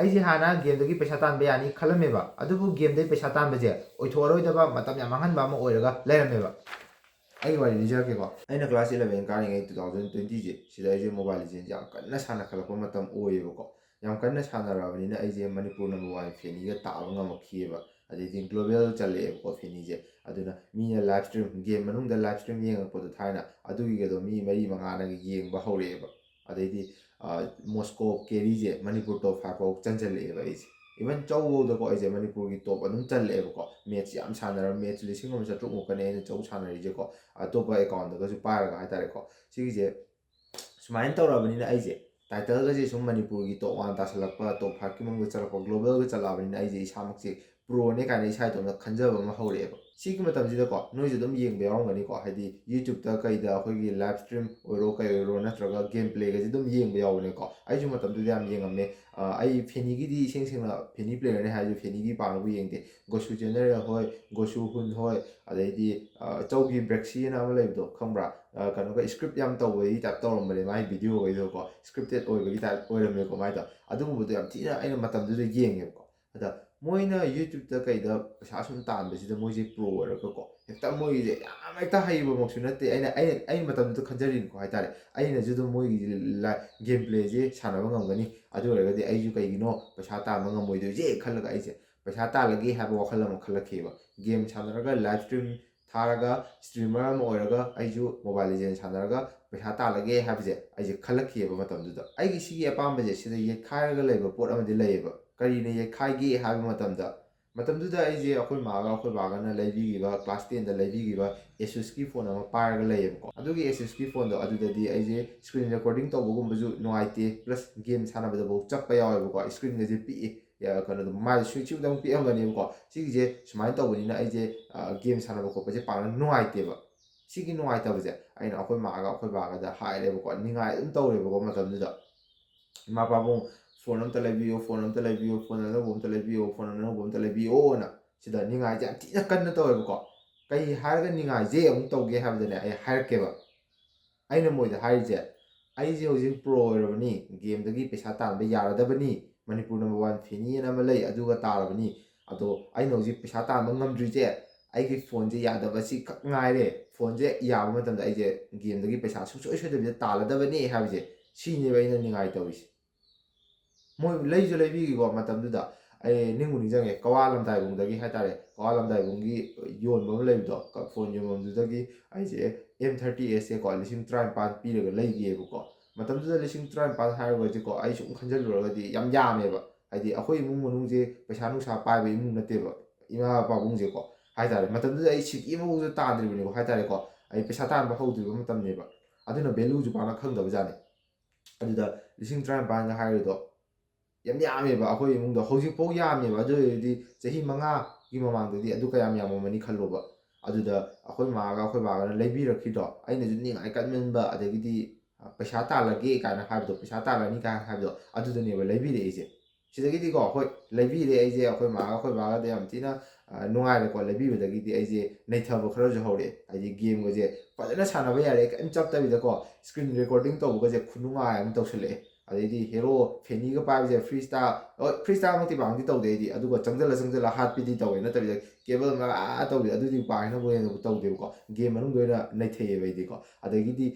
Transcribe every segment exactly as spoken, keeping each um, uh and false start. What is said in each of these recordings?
ꯑꯩꯁꯦ ꯍꯥꯟꯅ ꯒꯦꯝꯗꯒꯤ ꯄꯩꯁꯥ ꯇꯥꯟꯕ ꯌꯥꯅꯤ ꯈꯜꯂꯝꯃꯦꯕ, ꯑꯗꯨꯕꯨ ꯒꯦꯝꯗꯒꯤ ꯄꯩꯁꯥ ꯇꯥꯟꯕꯁꯦ ꯑꯣꯏꯊꯣꯛꯑꯔꯣꯏꯗꯕ, ꯃꯇꯝ ꯌꯥꯝ ꯃꯥꯡꯍꯟꯕ ꯑꯃ ꯑꯣꯏꯔꯒ ꯂꯩꯔꯝꯃꯦꯕ꯫ ꯑꯩꯒꯤ ꯋꯥꯔꯤ ꯂꯤꯖꯔꯛꯀꯦꯀꯣ꯫ ꯑꯩꯅ ꯀ꯭ꯂꯥꯁ ꯏꯂꯚꯦꯟ ꯀꯥꯔꯤꯉꯩ, ꯇꯨ ꯊꯥꯎꯖꯟ ꯇ꯭ꯋꯦꯟꯇꯤꯁꯦ, ꯁꯤꯗ ꯑꯩꯁꯦ ꯃꯣꯕꯥꯏꯜ ꯂꯤꯖꯦꯟꯁꯦ ꯌꯥꯝ ꯀꯟꯅ ꯁꯥꯟꯅꯈꯠꯂꯛꯄ ꯃꯇꯝ ꯑꯣꯏꯌꯦꯕꯀꯣ꯫ ꯌꯥꯝ ꯀꯟꯅ ꯁꯥꯟꯅꯔꯛꯑꯕꯅꯤꯅ ꯑꯩꯁꯦ ꯃꯅꯤꯄꯨꯔ ꯅꯝꯕꯔ ꯋꯥꯟ ꯐꯦꯅꯤꯒ ꯇꯥꯕ ꯉꯝꯃꯛꯈꯤꯑꯕ꯫ ꯑꯗꯩꯗꯤ ꯒ꯭ꯂꯣꯕꯦꯜ ꯆꯜꯂꯛꯑꯦꯕꯀꯣ ꯐꯦꯅꯤꯁꯦ꯫ ꯑꯗꯨꯅ ꯃꯤꯅ ꯂꯥꯏꯞ ꯁ꯭ꯇ꯭ꯔꯤꯝ, ꯒꯦꯝ ꯃꯅꯨꯡꯗ ꯂꯥꯏꯞ ꯁ꯭ꯇ꯭ꯔꯤꯝ ꯌꯦꯡꯉꯛꯄꯗꯣ ꯊꯥꯏꯅ, ꯑꯗꯨꯒꯤꯒꯗꯣ ꯃꯤ ꯃꯔꯤ ꯃꯉꯥꯅꯒ ꯌꯦꯡꯕ ꯍꯧꯔꯛꯑꯦꯕ꯫ ꯑꯗꯩꯗꯤ ꯃꯣꯁꯀꯣ ꯀꯦꯔꯤꯁꯦ ꯃꯅꯤꯄꯨꯔ ꯇꯣꯞ ꯐꯥꯏꯚ ꯐꯥꯎ ꯆꯟꯁꯤꯜꯂꯛꯑꯦꯕ ꯑꯩꯁꯦ꯫ ꯏꯚꯟ ꯆꯧꯐꯧꯗꯀꯣ ꯑꯩꯁꯦ ꯃꯅꯤꯄꯨꯔꯒꯤ ꯇꯣꯞ ꯑꯗꯨꯝ ꯆꯜꯂꯛꯑꯦꯕꯀꯣ꯫ ꯃꯦꯠꯁ ꯌꯥꯝ ꯁꯥꯟꯅꯔ, ꯃꯦꯠꯁ ꯂꯤꯁꯤꯡ ꯑꯃ ꯆꯥꯇ꯭ꯔꯨꯛꯃꯨꯛꯀꯅꯦ ꯑꯩꯅ ꯆꯧ ꯁꯥꯟꯅꯔꯤꯁꯦꯀꯣ, ꯑꯇꯣꯞꯄ ꯑꯦꯀꯥꯎꯟꯗꯒꯁꯨ ꯄꯥꯏꯔꯒ ꯍꯥꯏꯇꯥꯔꯦꯀꯣ꯫ ꯁꯤꯒꯤꯁꯦ ꯁꯨꯃꯥꯏꯅ ꯇꯧꯔꯛꯑꯕꯅꯤꯅ ꯑꯩꯁꯦ ꯇꯥꯏꯇꯜꯒꯁꯦ ꯁꯨꯝ ꯃꯅꯤꯄꯨꯔꯒꯤ ꯇꯣꯞ ꯋꯥꯟ ꯇꯥꯁꯜꯂꯛꯄ, ꯇꯣꯞ ꯐꯥꯏꯚꯀꯤ ꯃꯅꯨꯡꯗ ꯆꯜꯂꯛꯄ, ꯒ꯭ꯂꯣꯕꯦꯜꯒ ꯆꯠꯂꯛꯑꯕꯅꯤꯅ ꯑꯩꯁꯦ ꯏꯁꯥꯃꯛꯁꯦ ꯄ꯭ꯔꯣꯅꯦ ꯀꯥꯏꯅ ꯏꯁꯥ ꯏꯇꯣꯝꯇ ꯈꯟꯖꯕ ꯑꯃ ꯍꯧꯔꯛꯑꯦꯕ꯫ ꯁꯤꯒꯤ ꯃꯇꯝꯁꯤꯗꯀꯣ ꯅꯣꯏꯁꯨ ꯑꯗꯨꯝ ꯌꯦꯡꯕ ꯌꯥꯎꯔꯝꯒꯅꯤꯀꯣ, ꯍꯥꯏꯗꯤ ꯌꯨꯇ꯭ꯌꯨꯕꯇ ꯀꯩꯗ ꯑꯩꯈꯣꯏꯒꯤ ꯂꯥꯏꯞ ꯁ꯭ꯇ꯭ꯔꯤꯝ ꯑꯣꯏꯔꯣ ꯀꯩ ꯑꯣꯏꯔꯣ, ꯅꯠꯇ꯭ꯔꯒ ꯒꯦꯝ ꯄ꯭ꯂꯦꯒꯁꯦ ꯑꯗꯨꯝ ꯌꯦꯡꯕ ꯌꯥꯎꯕꯅꯦꯀꯣ꯫ ꯑꯩꯁꯨ ꯃꯇꯝꯗꯨꯗ ꯌꯥꯝ ꯌꯦꯡꯉꯝꯃꯦ꯫ ꯑ, ꯑꯩ ꯐꯦꯅꯤꯒꯤꯗꯤ ꯏꯁꯦꯡ ꯁꯦꯡꯅ ꯐꯦꯅꯤ ꯄ꯭ꯂꯦꯌꯔꯅꯦ ꯍꯥꯏꯔꯁꯨ ꯐꯦꯅꯤꯒꯤ ꯄꯥꯡꯅꯕꯨ ꯌꯦꯡꯗꯦ꯫ ꯒꯣꯁꯨ ꯖꯦꯅꯔꯦꯜ ꯍꯣꯏ, ꯒꯣꯁꯨ ꯍꯨꯟ ꯍꯣꯏ, ꯑꯗꯩꯗꯤ, ꯑ, ꯆꯧꯒꯤ ꯕ꯭ꯔꯦꯛꯁꯤ ꯑꯅ ꯑꯃ ꯂꯩꯕꯗꯣ ꯈꯪꯕ꯭ꯔꯥ? ꯑ, ꯀꯩꯅꯣꯒ ꯁ꯭ꯀ꯭ꯔꯤꯞ ꯌꯥꯝ ꯇꯧꯕꯒꯤ ꯇꯥꯏꯞ ꯇꯧꯔꯝꯕꯅꯦ ꯃꯥꯏ ꯚꯤꯗꯤꯑꯣꯈꯩꯗꯣꯀꯣ, ꯁ꯭ꯀ꯭ꯔꯤꯞꯇꯦꯠ ꯑꯣꯏꯕꯒꯤ ꯇꯥꯏꯞ ꯑꯣꯏꯔꯝꯃꯦꯀꯣ ꯃꯥꯏꯗꯣ꯫ ꯑꯗꯨꯒꯨꯝꯕꯗꯣ ꯌꯥꯝ ꯊꯤꯅ ꯑꯩꯅ ꯃꯇꯝꯗꯨꯗ ꯌꯦꯡꯉꯦꯕꯀꯣ꯫ ꯑꯗ ꯃꯣꯏꯅ ꯌꯨꯇ꯭ꯌꯨꯕꯇ ꯀꯩꯗ ꯄꯩꯁꯥ ꯁꯨꯝ ꯇꯥꯟꯕꯁꯤꯗ ꯃꯣꯏꯁꯦ ꯄ꯭ꯔꯣ ꯑꯣꯏꯔꯒꯀꯣ, ꯍꯦꯛꯇ ꯃꯣꯏꯒꯤꯁꯦ ꯌꯥꯝ ꯍꯦꯛꯇ ꯍꯩꯕꯃꯛꯁꯨ ꯅꯠꯇꯦ꯫ ꯑꯩꯅ, ꯑꯩꯅ, ꯑꯩ ꯃꯇꯝꯗꯨꯗ ꯈꯟꯖꯔꯤꯅꯤꯀꯣ ꯍꯥꯏꯇꯥꯔꯦ, ꯑꯩꯅꯁꯨ ꯑꯗꯨꯝ ꯃꯣꯏꯒꯤ ꯒꯦꯝ ꯄ꯭ꯂꯦꯁꯦ ꯁꯥꯟꯅꯕ ꯉꯝꯒꯅꯤ, ꯑꯗꯨ ꯑꯣꯏꯔꯒꯗꯤ ꯑꯩꯁꯨ ꯀꯩꯒꯤꯅꯣ ꯄꯩꯁꯥ ꯇꯥꯟꯕ ꯉꯝꯃꯣꯏꯗꯣꯏꯁꯦ ꯈꯜꯂꯒ ꯑꯩꯁꯦ ꯄꯩꯁꯥ ꯇꯥꯜꯂꯒꯦ ꯍꯥꯏꯕ ꯋꯥꯈꯜ ꯑꯃ ꯈꯜꯂꯛꯈꯤꯕ꯫ ꯒꯦꯝ ꯁꯥꯟꯅꯔꯒ, ꯂꯥꯏꯞ ꯁ꯭ꯇ꯭ꯔꯤꯝ ꯊꯥꯔꯒ, ꯁ꯭ꯇ꯭ꯔꯤꯃꯔ ꯑꯃ ꯑꯣꯏꯔꯒ ꯑꯩꯁꯨ ꯃꯣꯕꯥꯏꯜ ꯂꯤꯖꯦꯟ ꯁꯥꯟꯅꯔꯒ ꯄꯩꯁꯥ ꯇꯥꯜꯂꯒꯦ ꯍꯥꯏꯕꯁꯦ ꯑꯩꯁꯦ ꯈꯜꯂꯛꯈꯤꯑꯕ ꯃꯇꯝꯗꯨꯗ꯫ ꯑꯩꯒꯤ ꯁꯤꯒꯤ ꯑꯄꯥꯝꯕꯁꯦ ꯁꯤꯗ ꯌꯩꯈꯥꯏꯔꯒ ꯂꯩꯕ ꯄꯣꯠ ꯑꯃꯗꯤ ꯂꯩꯌꯦꯕ꯫ ꯀꯔꯤꯅ ꯌꯩꯈꯥꯏꯒꯦ ꯍꯥꯏꯕ ꯃꯇꯝꯗ, ꯃꯇꯝꯗꯨꯗ ꯑꯩꯁꯦ ꯑꯩꯈꯣꯏ ꯃꯥꯒ ꯑꯩꯈꯣꯏ ꯕꯥꯒꯅ ꯂꯩꯕꯤꯈꯤꯕ, ꯀ꯭ꯂꯥꯁ ꯇꯦꯟꯗ ꯂꯩꯕꯤꯈꯤꯕ ꯑꯦꯁꯨꯁꯀꯤ ꯐꯣꯟ ꯑꯃ ꯄꯥꯏꯔꯒ ꯂꯩꯌꯦꯕꯀꯣ꯫ ꯑꯗꯨꯒꯤ ꯑꯦꯁꯨꯁꯀꯤ ꯐꯣꯟꯗꯣ, ꯑꯗꯨꯗꯗꯤ ꯑꯩꯁꯦ ꯁ꯭ꯀ꯭ꯔꯤꯟ ꯔꯦꯀꯣꯔꯗꯤꯡ ꯇꯧꯕꯒꯨꯝꯕꯁꯨ ꯅꯨꯡꯉꯥꯏꯇꯦ, ꯄ꯭ꯂꯁ ꯒꯦꯝ ꯁꯥꯟꯅꯕꯗꯐꯥꯎ ꯆꯞꯄ ꯌꯥꯎꯋꯦꯕꯀꯣ, ꯁ꯭ꯀ꯭ꯔꯤꯟꯒꯁꯦ ꯄꯤꯛꯑꯦ꯫ ꯌꯥ-, ꯀꯩꯅꯣꯗꯣ, ꯃꯥꯏꯗ ꯁ꯭ꯋꯤꯠꯁꯤꯕꯨꯗꯪ ꯄꯤꯛꯑꯝꯒꯅꯦꯕꯀꯣ꯫ ꯁꯤꯒꯤꯁꯦ ꯁꯨꯃꯥꯏꯅ ꯇꯧꯕꯅꯤꯅ ꯑꯩꯁꯦ, ꯑ, ꯒꯦꯝ ꯁꯥꯟꯅꯕ ꯈꯣꯠꯄꯁꯦ ꯄꯥꯛꯅ ꯅꯨꯡꯉꯥꯏꯇꯦꯕ꯫ ꯁꯤꯒꯤ ꯅꯨꯡꯉꯥꯏꯇꯕꯁꯦ ꯑꯩꯅ ꯑꯩꯈꯣꯏ ꯃꯥꯒ ꯑꯩꯈꯣꯏ ꯕꯥꯒꯗ ꯍꯥꯏꯔꯦꯕꯀꯣ, ꯅꯤꯡꯉꯥꯏ ꯑꯗꯨꯝ ꯇꯧꯔꯦꯕꯀꯣ ꯃꯇꯝꯗꯨꯗ꯫ "ꯏꯃꯥ ꯄꯥꯕꯨꯡ, ꯐꯣꯟ ꯑꯝꯇ ꯂꯩꯕꯤꯌꯣ, ꯐꯣꯟ ꯑꯝꯇ ꯂꯩꯕꯤꯌꯣ, ꯐꯣꯟ ꯑꯅꯧꯕ ꯑꯝꯇ ꯂꯩꯕꯤꯌꯣ, ꯐꯣꯟ ꯑꯅꯧꯕ ꯑꯝꯇ ꯂꯩꯕꯤꯌꯣꯅ", ꯁꯤꯗ ꯅꯤꯡꯉꯥꯏꯁꯦ ꯌꯥꯝ ꯊꯤꯅ ꯀꯟꯅ ꯇꯧꯋꯦꯕꯀꯣ꯫ ꯀꯩ ꯍꯥꯏꯔꯒ ꯅꯤꯡꯉꯥꯏꯁꯦ ꯑꯃꯨꯛ ꯇꯧꯒꯦ ꯍꯥꯏꯕꯗꯅꯦ, ꯑꯩ ꯍꯥꯏꯔꯛꯀꯦꯕ꯫ ꯑꯩꯅ ꯃꯣꯏꯗ ꯍꯥꯏꯔꯤꯁꯦ, "ꯑꯩꯁꯦ ꯍꯧꯖꯤꯛ ꯄ꯭ꯔꯣ ꯑꯣꯏꯔꯕꯅꯤ, ꯒꯦꯝꯗꯒꯤ ꯄꯩꯁꯥ ꯇꯥꯟꯕ ꯌꯥꯔꯗꯕꯅꯤ, ꯃꯅꯤꯄꯨꯔ ꯅꯝꯕꯔ ꯋꯥꯟ ꯐꯦꯅꯤ ꯑꯅ ꯑꯃ ꯂꯩ, ꯑꯗꯨꯒ ꯇꯥꯔꯕꯅꯤ꯫ ꯑꯗꯣ ꯑꯩꯅ ꯍꯧꯖꯤꯛ ꯄꯩꯁꯥ ꯇꯥꯟꯕ ꯉꯝꯗ꯭ꯔꯤꯁꯦ ꯑꯩꯒꯤ ꯐꯣꯟꯁꯦ ꯌꯥꯗꯕꯁꯤ ꯈꯛ ꯉꯥꯏꯔꯦ꯫ ꯐꯣꯟꯁꯦ ꯌꯥꯕ ꯃꯇꯝꯗ ꯑꯩꯁꯦ ꯒꯦꯝꯗꯒꯤ ꯄꯩꯁꯥ ꯁꯨꯡꯁꯣꯏ ꯁꯣꯏꯗꯕꯤꯗ ꯇꯥꯜꯂꯗꯕꯅꯤ ꯍꯥꯏꯕꯁꯦ, ꯁꯤꯅꯦꯕ ꯑꯩꯅ ꯅꯤꯡꯉꯥꯏ ꯇꯧꯔꯤꯁꯦ꯫ ꯃꯣꯏ ꯂꯩꯁꯨ ꯂꯩꯕꯤꯒꯦꯀꯣ꯫ ꯃꯇꯝꯗꯨꯗ ꯑꯩ ꯅꯤꯡꯕꯨ ꯅꯤꯡꯁꯤꯡꯉꯦ, ꯀꯋꯥ ꯂꯝꯗꯥꯏꯕꯨꯡꯗꯒꯤ ꯍꯥꯏꯇꯥꯔꯦ, ꯀꯋꯥ ꯂꯝꯗꯥꯏꯕꯨꯡꯒꯤ ꯌꯣꯟꯕ ꯑꯃ ꯂꯩꯕꯗꯣ, ꯐꯣꯟ ꯌꯣꯟꯐꯝꯗꯨꯗꯒꯤ ꯑꯩꯁꯦ ꯑꯦꯝ ꯊꯥꯔꯇꯤ ꯑꯦꯁꯁꯦꯀꯣ ꯂꯤꯁꯤꯡ ꯇꯔꯥꯅꯤꯄꯥꯟ ꯄꯤꯔꯒ ꯂꯩꯒꯤꯑꯕꯀꯣ꯫ ꯃꯇꯝꯗꯨꯗ ꯂꯤꯁꯤꯡ ꯇꯔꯥꯅꯤꯄꯥꯟ ꯍꯥꯏꯔꯨꯔꯗꯤꯀꯣ, ꯑꯩ ꯁꯨꯝ ꯈꯟꯖꯤꯜꯂꯨꯔꯒꯗꯤ ꯌꯥꯝ ꯌꯥꯝꯃꯦꯕ꯫ ꯍꯥꯏꯗꯤ ꯑꯩꯈꯣꯏ ꯏꯃꯨꯡ ꯃꯅꯨꯡꯁꯦ ꯄꯩꯁꯥ ꯅꯨꯡꯁꯥ ꯄꯥꯏꯕ ꯏꯃꯨꯡ ꯅꯠꯇꯦꯕ, ꯏꯃꯥ ꯄꯥꯕꯨꯡꯁꯦꯀꯣ ꯍꯥꯏꯇꯥꯔꯦ꯫ ꯃꯇꯝꯗꯨꯗ ꯑꯩ ꯁꯤꯀꯤ ꯑꯃꯐꯥꯎꯁꯨ ꯇꯥꯟꯗ꯭ꯔꯤꯕꯅꯦꯕ ꯍꯥꯏꯇꯥꯔꯦꯀꯣ꯫ ꯑꯩ ꯄꯩꯁꯥ ꯇꯥꯟꯕ ꯍꯧꯗ꯭ꯔꯤꯕ ꯃꯇꯝꯅꯦꯕ꯫ ꯑꯗꯨꯅ ꯚꯦꯂꯨꯁꯨ ꯄꯥꯛꯅ ꯈꯪꯗꯕꯖꯥꯠꯅꯤ꯫ ꯑꯗꯨꯗ ꯂꯤꯁꯤꯡ ꯇꯔꯥꯅꯤꯄꯥꯟꯒ ꯍꯥꯏꯔꯤꯗꯣ ꯌꯥꯝ ꯌꯥꯝꯃꯦꯕ ꯑꯩꯈꯣꯏ ꯏꯃꯨꯡꯗ꯫ ꯍꯧꯖꯤꯛꯐꯥꯎ ꯌꯥꯝꯃꯦꯕ꯫ ꯑꯗꯨ ꯑꯣꯏꯔꯗꯤ ꯆꯍꯤ ꯃꯉꯥꯒꯤ ꯃꯃꯥꯡꯗꯗꯤ ꯑꯗꯨ ꯀꯌꯥꯝ ꯌꯥꯝꯃꯝꯃꯅꯤ ꯈꯜꯂꯣꯕ꯫ ꯑꯗꯨꯗ ꯑꯩꯈꯣꯏ ꯃꯥꯒ ꯑꯩꯈꯣꯏ ꯕꯥꯒꯅ ꯂꯩꯕꯤꯔꯛꯈꯤꯗꯣ, ꯑꯩꯅꯁꯨ ꯅꯤꯡꯉꯥꯏ ꯀꯟꯃꯟꯕ, ꯑꯗꯒꯤꯗꯤ ꯄꯩꯁꯥ ꯇꯥꯜꯂꯒꯦ ꯀꯥꯏꯅ ꯍꯥꯏꯕꯗꯣ, ꯄꯩꯁꯥ ꯇꯥꯜꯂꯅꯤ ꯀꯥꯏꯅ ꯍꯥꯏꯕꯗꯣ, ꯑꯗꯨꯗꯅꯦꯕ ꯂꯩꯕꯤꯔꯛꯏꯁꯦ꯫ ꯁꯤꯗꯒꯤꯗꯤꯀꯣ, ꯍꯣꯏ, ꯂꯩꯕꯤꯔꯦ ꯑꯩꯁꯦ꯫ ꯑꯩꯈꯣꯏ ꯃꯥꯒ ꯑꯩꯈꯣꯏ ꯕꯥꯒꯗ ꯌꯥꯝ ꯊꯤꯅ, ꯑ, ꯅꯨꯡꯉꯥꯏꯔꯦꯀꯣ꯫ ꯂꯩꯕꯤꯕꯗꯒꯤꯗꯤ ꯑꯩꯁꯦ ꯅꯩꯊꯕ ꯈꯔꯁꯨ ꯍꯧꯔꯛꯑꯦ꯫ ꯍꯥꯏꯗꯤ ꯒꯦꯝꯒꯁꯦ ꯐꯖꯅ ꯁꯥꯟꯅꯕ ꯌꯥꯔꯦ, ꯀꯔꯤꯝ ꯆꯞꯇꯕꯤꯗꯀꯣ꯫ ꯁ꯭ꯀ꯭ꯔꯤꯟ ꯔꯦꯀꯣꯔꯗꯤꯡ ꯇꯧꯕꯒꯁꯦ ꯈꯨꯅꯨꯡꯉꯥꯏ ꯑꯃ ꯇꯧꯁꯜꯂꯛꯑꯦ꯫ ꯑꯗꯩꯗꯤ ꯍꯦꯔꯣ ꯐꯦꯅꯤꯒ ꯄꯥꯏꯕꯁꯦ ꯐ꯭ꯔꯤ ꯁ꯭ꯇꯥꯏꯜ, ꯍꯣꯏ, ꯐ꯭ꯔꯤ ꯁ꯭ꯇꯥꯏꯜꯃꯛꯇꯤ ꯄꯥꯡꯗꯤ ꯇꯧꯗꯦ ꯑꯩꯗꯤ, ꯑꯗꯨꯒ ꯆꯪꯁꯤꯜꯂ ꯆꯪꯁꯤꯜꯂ ꯍꯥꯠꯄꯤꯗꯤ ꯇꯧꯋꯦ꯫ ꯅꯠꯇꯕꯤꯗ ꯀꯦꯕꯜ ꯃꯔꯥ ꯇꯧꯕꯤ ꯑꯗꯨꯗꯤ ꯄꯥꯡꯅꯕꯨ ꯍꯦꯟꯅꯕꯨ ꯇꯧꯗꯦꯕꯀꯣ꯫ ꯒꯦꯝ ꯃꯅꯨꯡꯗ ꯑꯣꯏꯅ ꯅꯩꯊꯩꯑꯦꯕ ꯑꯩꯗꯤꯀꯣ꯫ ꯑꯗꯒꯤꯗꯤ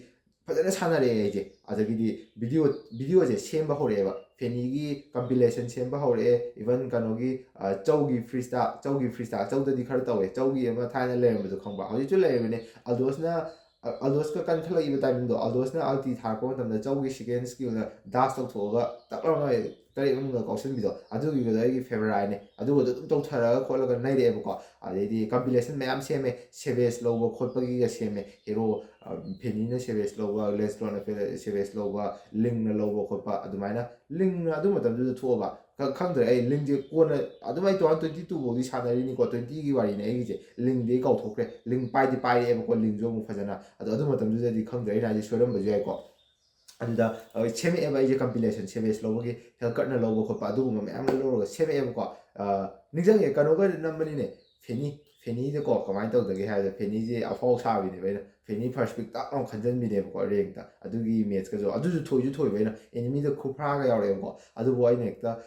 ꯐꯖꯅ ꯁꯥꯟꯅꯔꯛꯑꯦ ꯑꯩꯁꯦ꯫ ꯑꯗꯒꯤꯗꯤ ꯚꯤꯗꯤꯑꯣ, ꯚꯤꯗꯤꯑꯣꯁꯦ ꯁꯦꯝꯕ ꯍꯧꯔꯛꯑꯦꯕ꯫ ꯐꯦꯅꯤꯒꯤ ꯀꯝꯄꯤꯂꯦꯁꯟ ꯁꯦꯝꯕ ꯍꯧꯔꯛꯑꯦ꯫ ꯏꯚꯟ ꯀꯩꯅꯣꯒꯤ, ꯑ, ꯆꯧꯒꯤ ꯐ꯭ꯔꯤ ꯁ꯭ꯇꯥꯏꯜ, ꯆꯧꯒꯤ ꯐ꯭ꯔꯤ ꯁ꯭ꯇꯥꯏꯜ, ꯆꯧꯗꯗꯤ ꯈꯔ ꯇꯧꯋꯦ꯫ ꯆꯧꯒꯤ ꯑꯃ ꯊꯥꯏꯅ ꯂꯩꯔꯝꯕꯗꯣ ꯈꯪꯕ? ꯍꯧꯖꯤꯛꯁꯨ ꯂꯩꯔꯤꯕꯅꯦ꯫ ꯑꯜꯗꯣꯁꯅ, ꯑ, ꯑꯜꯗꯣꯁꯀ ꯀꯟꯈꯠꯂꯛꯏꯕ ꯇꯥꯏꯃꯤꯡꯗꯣ, ꯑꯜꯗꯣꯁꯅ ꯑꯜꯇꯤ ꯊꯥꯔꯛꯄ ꯃꯇꯝꯗ ꯆꯧꯒꯤ ꯁꯦꯀꯦꯟ ꯁ꯭ꯀꯤꯜꯅ ꯗꯥꯁ ꯇꯧꯊꯣꯛꯑꯒ ꯇꯛ ꯂꯥꯎꯅ ꯇꯔꯦꯠ ꯃꯅꯨꯡꯗ ꯀꯥꯎꯁꯤꯟꯕꯤꯗꯣ, ꯑꯗꯨꯒꯤꯗꯣ ꯑꯩꯒꯤ ꯐꯦꯚꯔꯥꯏꯠꯅꯦ꯫ ꯑꯗꯨꯒꯗꯣ ꯑꯗꯨꯝ ꯇꯧꯊꯔꯒ ꯈꯣꯠꯂꯒ ꯅꯩꯔꯛꯑꯦꯕꯀꯣ꯫ ꯑꯗꯩꯗꯤ ꯀꯝꯄꯤꯂꯦꯁꯟ ꯃꯌꯥꯝ ꯁꯦꯝꯃꯦ, ꯁꯦꯚꯦꯖ ꯂꯧꯕ ꯈꯣꯠꯄꯒꯤꯒ ꯁꯦꯝꯃꯦ꯫ ꯍꯦꯔꯣ, ꯑ, ꯐꯦꯅꯤꯅ ꯁꯦꯚꯦꯖ ꯂꯧꯕ, ꯂꯦꯟꯁꯂꯣꯠꯅ ꯐꯦ-, ꯁꯦꯚꯦꯖ ꯂꯧꯕ, ꯂꯤꯡꯅ ꯂꯧꯕ ꯈꯣꯠꯄ, ꯑꯗꯨꯃꯥꯏꯅ꯫ ꯂꯤꯡꯅ ꯑꯗꯨ ꯃꯇꯝꯗꯨꯗ ꯊꯣꯛꯑꯕ? ꯈ-, ꯈꯪꯗ꯭ꯔꯦ꯫ ꯑꯩ ꯂꯤꯡꯁꯦ ꯀꯣꯟꯅ, ꯑꯗꯨꯝ ꯑꯩ two thousand twenty two ꯐꯥꯎꯗꯤ ꯁꯥꯟꯅꯔꯤꯅꯤꯀꯣ, twenty ꯒꯤ ꯋꯥꯔꯤꯅꯦ ꯑꯩꯒꯤꯁꯦ꯫ ꯂꯤꯡꯗꯤ ꯑꯩ ꯀꯥꯎꯊꯣꯛꯈ꯭ꯔꯦ꯫ ꯂꯤꯡ ꯄꯥꯏꯗꯤ ꯄꯥꯏꯔꯛꯑꯦꯕꯀꯣ, ꯂꯤꯡꯁꯨ ꯑꯃꯨꯛ ꯐꯖꯅ꯫ ꯑꯗꯣ ꯑꯗꯨ ꯃꯇꯝꯗꯨꯗꯗꯤ ꯈꯪꯗ꯭ꯔꯦ, ꯑꯩꯅ ꯍꯥꯏꯁꯦ ꯁꯣꯏꯔꯝꯕꯁꯨ ꯌꯥꯏꯀꯣ꯫ ꯑꯗꯨꯗ, ꯑ, ꯁꯦꯝꯃꯛꯑꯦꯕ ꯑꯩꯁꯦ ꯀꯝꯄꯤꯂꯦꯁꯟ, ꯁꯦꯚꯦꯖ ꯂꯧꯕꯒꯤ, ꯍꯦꯜꯀꯠꯅ ꯂꯧꯕ ꯈꯣꯠꯄ ꯑꯗꯨꯒꯨꯝꯕ ꯃꯌꯥꯝ ꯑꯃ ꯂꯧꯔꯒ ꯁꯦꯝꯃꯛꯑꯦꯕꯀꯣ꯫ ꯑ, ꯅꯤꯡꯁꯤꯡꯉꯦ, ꯀꯩꯅꯣꯒ ꯅꯝꯕꯅꯤꯅꯦ, ꯐꯦꯅꯤ, ꯐꯦꯅꯤꯗꯀꯣ ꯀꯃꯥꯏꯅ ꯇꯧꯗꯒꯦ ꯍꯥꯏꯕꯗ, ꯐꯦꯅꯤꯁꯦ ꯑꯐꯥꯎ ꯁꯥꯕꯤꯅꯦꯕ꯫ ꯑꯩꯅ ꯐꯦꯅꯤ ꯐꯥꯔꯁ ꯄꯤꯛ ꯇꯥꯛ ꯂꯥꯎꯅ ꯈꯟꯖꯟꯕꯤꯅꯦꯕꯀꯣ ꯔꯦꯡꯇ꯫ ꯑꯗꯨꯒꯤ ꯃꯦꯠꯁꯀꯁꯨ ꯑꯗꯨꯁꯨ ꯊꯣꯏꯁꯨ ꯊꯣꯏꯕ, ꯑꯩꯅ ꯑꯦꯅꯤꯃꯤꯗ ꯈꯨꯐꯥꯒ ꯌꯥꯎꯔꯛꯑꯦꯕꯀꯣ꯫ ꯑꯗꯨꯕꯨ ꯑꯩꯅ ꯍꯦꯛꯇ